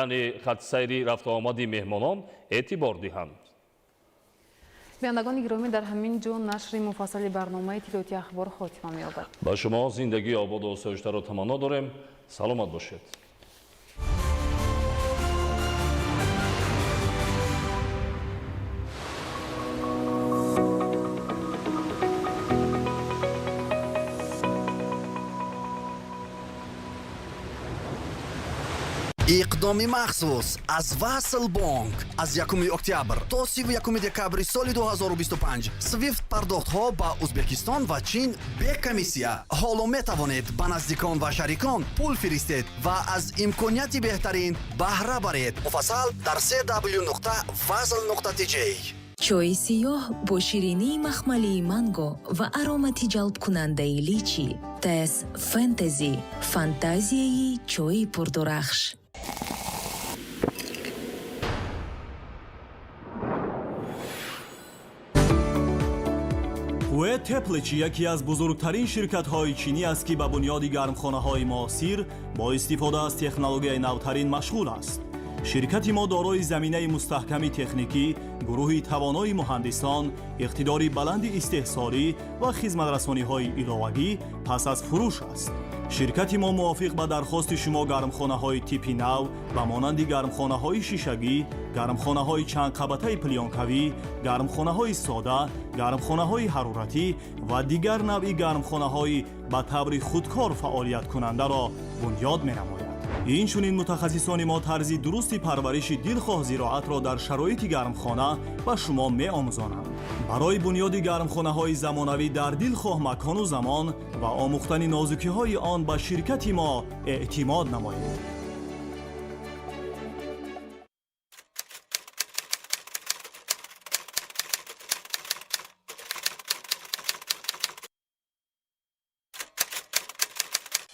яъне хатсайри рафтуомади меҳмонон, эътибор диҳанд. Бинандагони гиромӣ, дар ҳамин ҷо нашри муфассали барномаи иттилоотии ахбор хотима меёбад. Ба шумо зиндагии ободу осоиштаро таманно дорем. Саломат бошед. Иқдоми махсус аз Васл Бонк аз 1 октябр то 31 декабри соли 2025 свифт пардохтҳо ба Узбекистон ва Чин бе комиссия. Ҳоло метавонед ба наздикон ва шарикон пул фиристед ва аз имконияти беҳтарин баҳра баред. Муфассал дар cw.vasl.tj. Чойи сиёҳ бо ширинии махмалии манго ва аромати ҷалбкунандаи личи. Тес Фэнтези, фантазияи чойи пурдурахш. УЭ Теплич яке аз бузургтарин ширкатҳои чинӣ аст, ки ба бунёди гармхонаҳои муосир бо истифода аз технологияи навтарин машғул аст. Ширкати мо дорои заминаи мустаҳками техникӣ, гурӯҳи тавонои муҳандисон, иқтидори баланди истеҳсолӣ ва хизматрасониҳои иловагӣ пас аз фурӯш аст. Ширкати мо мувофиқ ба дархости шумо гармхонаҳои типи нав ба монанди гармхонаҳои шишагӣ, гармхонаҳои чандқабатаи плёнкавӣ, гармхонаҳои сода, гармхонаҳои ҳароратӣ ва дигар навъи гармхонаҳои ба таври худкор фаъолияткунандаро бунёд менамояд. Инчунин мутахассисони мо тарзи дурусти парвариши дилхоҳ зироатро дар шароити гармхона ба шумо меомӯзонанд. Барои бунёди гармхонаҳои замонавӣ дар дилхоҳ макону замон ва омӯхтани нозукиҳои он ба ширкати мо эътимод намоед.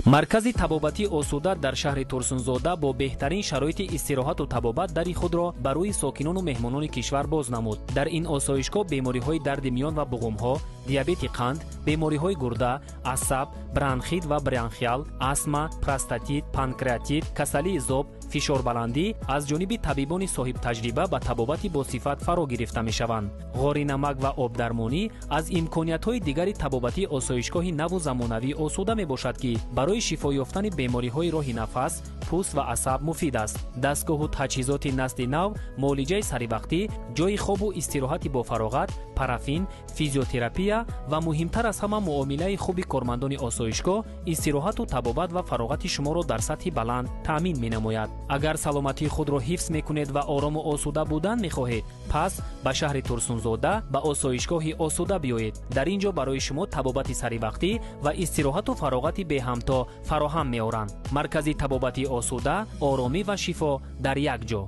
Маркази табобатии Осуда дар шаҳри Турсунзода бо беҳтарин шароити истироҳату табобат дари худро ба рӯи сокинону меҳмонони кишвар боз намуд. Дар ин осоишгоҳ бемориҳои дарди миён ва буғумҳо, диабети қанд, бемориҳои гурда, асаб, бронхит ва бронхиал, астма, простатит, панкреатит, касалии зоб, фишорбаландӣ аз ҷониби табибони соҳибтаҷриба ба табобати босифат фаро гирифта мешаванд. Ғори намак ва обдармонӣ аз имкониятҳои дигари табобатии осоишгоҳи наву замонавии Осуда мебошад, ки барои шифо ёфтани бемориҳои роҳи нафас, пӯст ва асаб муфид аст. Дастгоҳу таҷҳизоти насли нав, муолиҷаи саривақтӣ, ҷойи хобу истироҳати бофароғат, парафин, физиотерапия ва муҳимтар аз ҳама муомилаи хуби кормандони осоишгоҳ истироҳату табобат ва фароғати шуморо дар сатҳи баланд таъмин менамояд. Агар саломатии худро ҳифз мекунед ва орому осуда будан мехоҳед, пас ба шаҳри Турсунзода ба осоишгоҳи Осуда биёед. Дар ин ҷо барои шумо табобати саривақтӣ ва истироҳату фароғати беҳамто фароҳам меоранд. Маркази табобатии Осуда, оромӣ ва шифо дар як ҷо.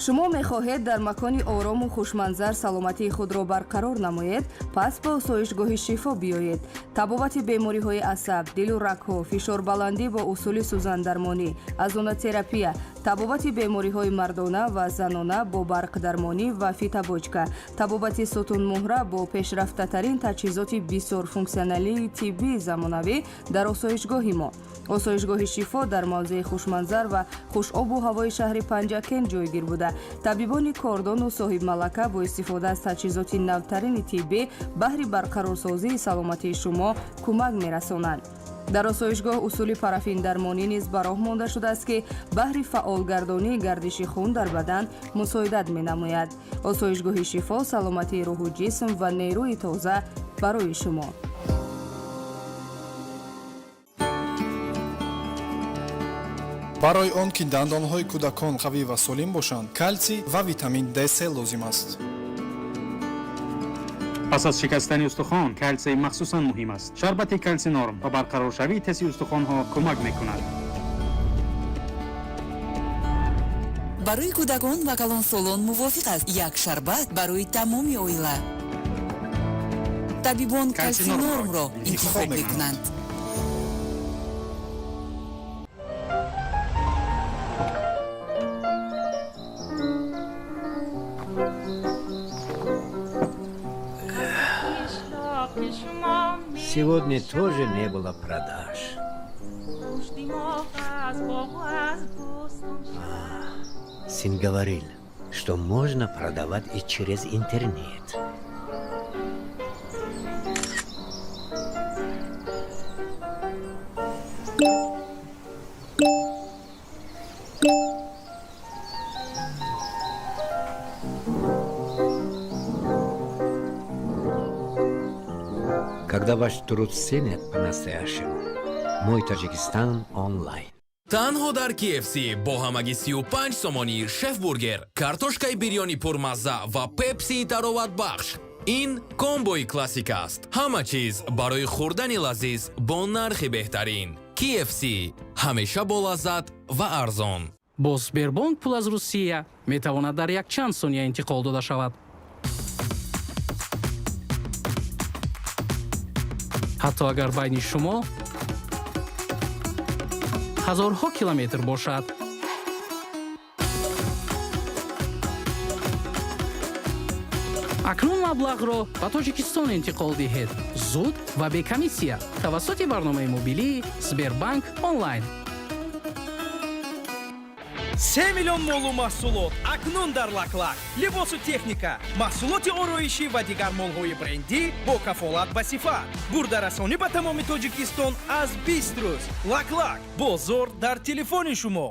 Шумо мехоҳед дар макони орому хушманзар саломатии худро барқарор намоед? Пас ба осоишгоҳи Шифо биёед. Табобати бемориҳои асаб, дилу рагҳо, фишорбаландӣ бо усули сӯзандармонӣ, озонотерапия, табобати бемориҳои мардона ва занона бо барқдармонӣ ва фитобочка, табобати сутунмуҳра бо пешрафтатарин таҷҳизоти бисёрфунксионалии тиббии замонавӣ дар осоишгоҳи мо. Осоишгоҳи Шифо дар мавзеи хушманзар ва хушобу ҳавои шаҳри Панҷакент ҷойгир буда, табибони кордону соҳибмалака бо истифода аз таҷҳизоти навтарини тиббӣ баҳри барқарорсозии саломатии шумо кӯмак мерасонанд. Дар осоишгоҳ усули парафиндармонӣ низ ба роҳ монда шудааст, ки баҳри фаъолгардонии гардиши хун дар бадан мусоидат менамояд. Осоишгоҳи Шифо, саломатии рӯҳу ҷисм ва нерӯи тоза барои шумо. Барои он ки дандонҳои кӯдакон қавӣ ва солим бошанд, калсий ва витамин D3 лозим аст. Пас аз шикастани устухон калсий махсусан муҳим аст. Шарбати Калсинорм ба барқароршавии теси устухонҳо кӯмак мекунад. Барои кӯдакон ва калонсолон мувофиқ аст. Як шарбат барои тамоми оила. Табибон Калсинормро интихоб мекунанд. Сегодня тоже не было продаж. Сын говорил, что можно продавать и через интернет. Когда ваш труд ценят по-настоящему. Мой Таджикистан онлайн. Танҳо дар KFC бо ҳамагӣ 35 сомонӣ шефбургер, картошкаи бирёни пурмазза ва пепсии тароватбахш. Ин комбои классика аст. Ҳама чиз барои хӯрдани лазиз бо нархи беҳтарин. KFC ҳамеша бо лаззат ва арзон. Бо Сбербонк пул аз Русия метавонад дар якчанд сония интиқол дода шавад. Ҳатто агар байни шумо ҳазорҳо километр бошад. Акнун Маблағро ба Тоҷикистон интиқол диҳед. Зуд ва бе комиссия тавассути барномаи мобилии Сбербанк онлайн. 3 миллион молу маҳсулот акнун дар Лаклак: либосу техника, маҳсулоти ороишӣ ва дигар молҳои брендӣ бо кафолат ба сифат. Бурдарасонӣ ба тамоми Тоҷикистон аз 20 рӯз. Лаклак, бозор дар телефони шумо.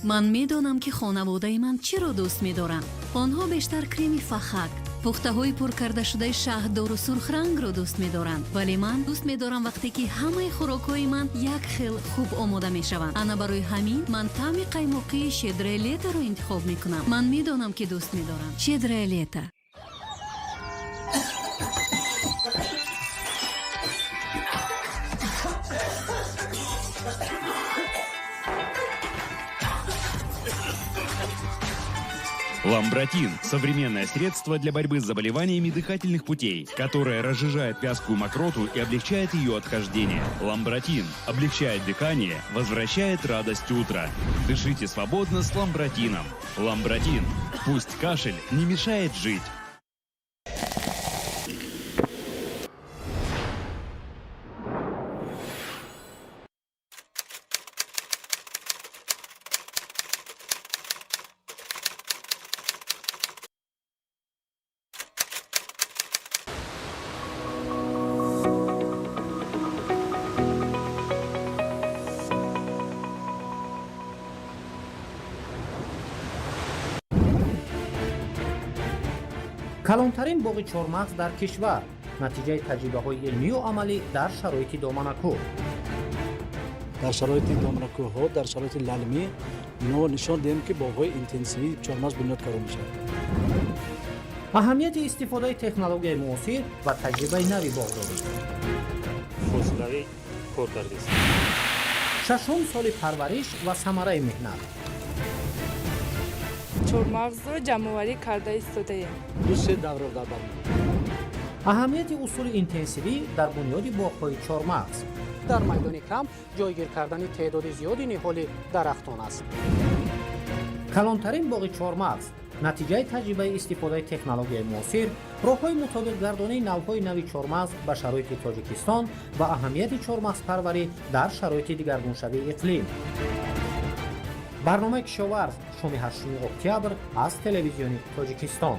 Ман медонам, ки хонаводаи ман чиро дӯст медоранд. Онҳо бештар креми фахак, пухтаҳои пур кардашудаи шаҳддору сурхрангро дӯст медоранд, вале ман дӯст медорам, вақте ки ҳамаи хӯрокҳои ман як хел хуб омода мешаванд. Ана барои ҳамин ман таъми қаймоқии «Щедрое лето»-ро интихоб мекунам. Ман медонам, ки дӯст медорам. «Щедрое лето». Ламбратин – современное средство для борьбы с заболеваниями дыхательных путей, которое разжижает вязкую мокроту и облегчает ее отхождение. Ламбратин облегчает дыхание, возвращает радость утра. Дышите свободно с Ламбратином. Ламбратин. Пусть кашель не мешает жить. Калонтарин боғи чормағз дар кишвар, натиҷаи таҷрибаҳои илмию амалӣ дар шароити доманакӯҳ. Дар шароити доманакӯҳҳо, дар шароити лалмӣ мо нишон диҳем, ки боғҳои интенсивии чормағз бунёд карда мешавад. Аҳамияти истифодаи технологияи муосир ва таҷрибаи нави боғдорӣ. Фосилавӣ кор кардааст. Шашум соли парвариш ва самараи меҳнат. Чормағзро ҷамъоварӣ карда истодаем. Ду се давра дар бар. Аҳамияти усули интенсивӣ дар бунёди боғҳои чормағз. Дар майдони кам ҷойгир кардани теъдоди зиёди ниҳоли дарахтон аст. Калонтарин боғи чормағз, натиҷаи таҷрибаи истифодаи технологияи муосир, роҳҳои мутобиқгардонии навъҳои нави чормағз ба шароити Тоҷикистон ва аҳамияти чормағзпарварӣ дар шароити дигаргуншавии иқлим. Барномаи «Кишоварз», шоми 8 октябр аз Телевизиони Тоҷикистон.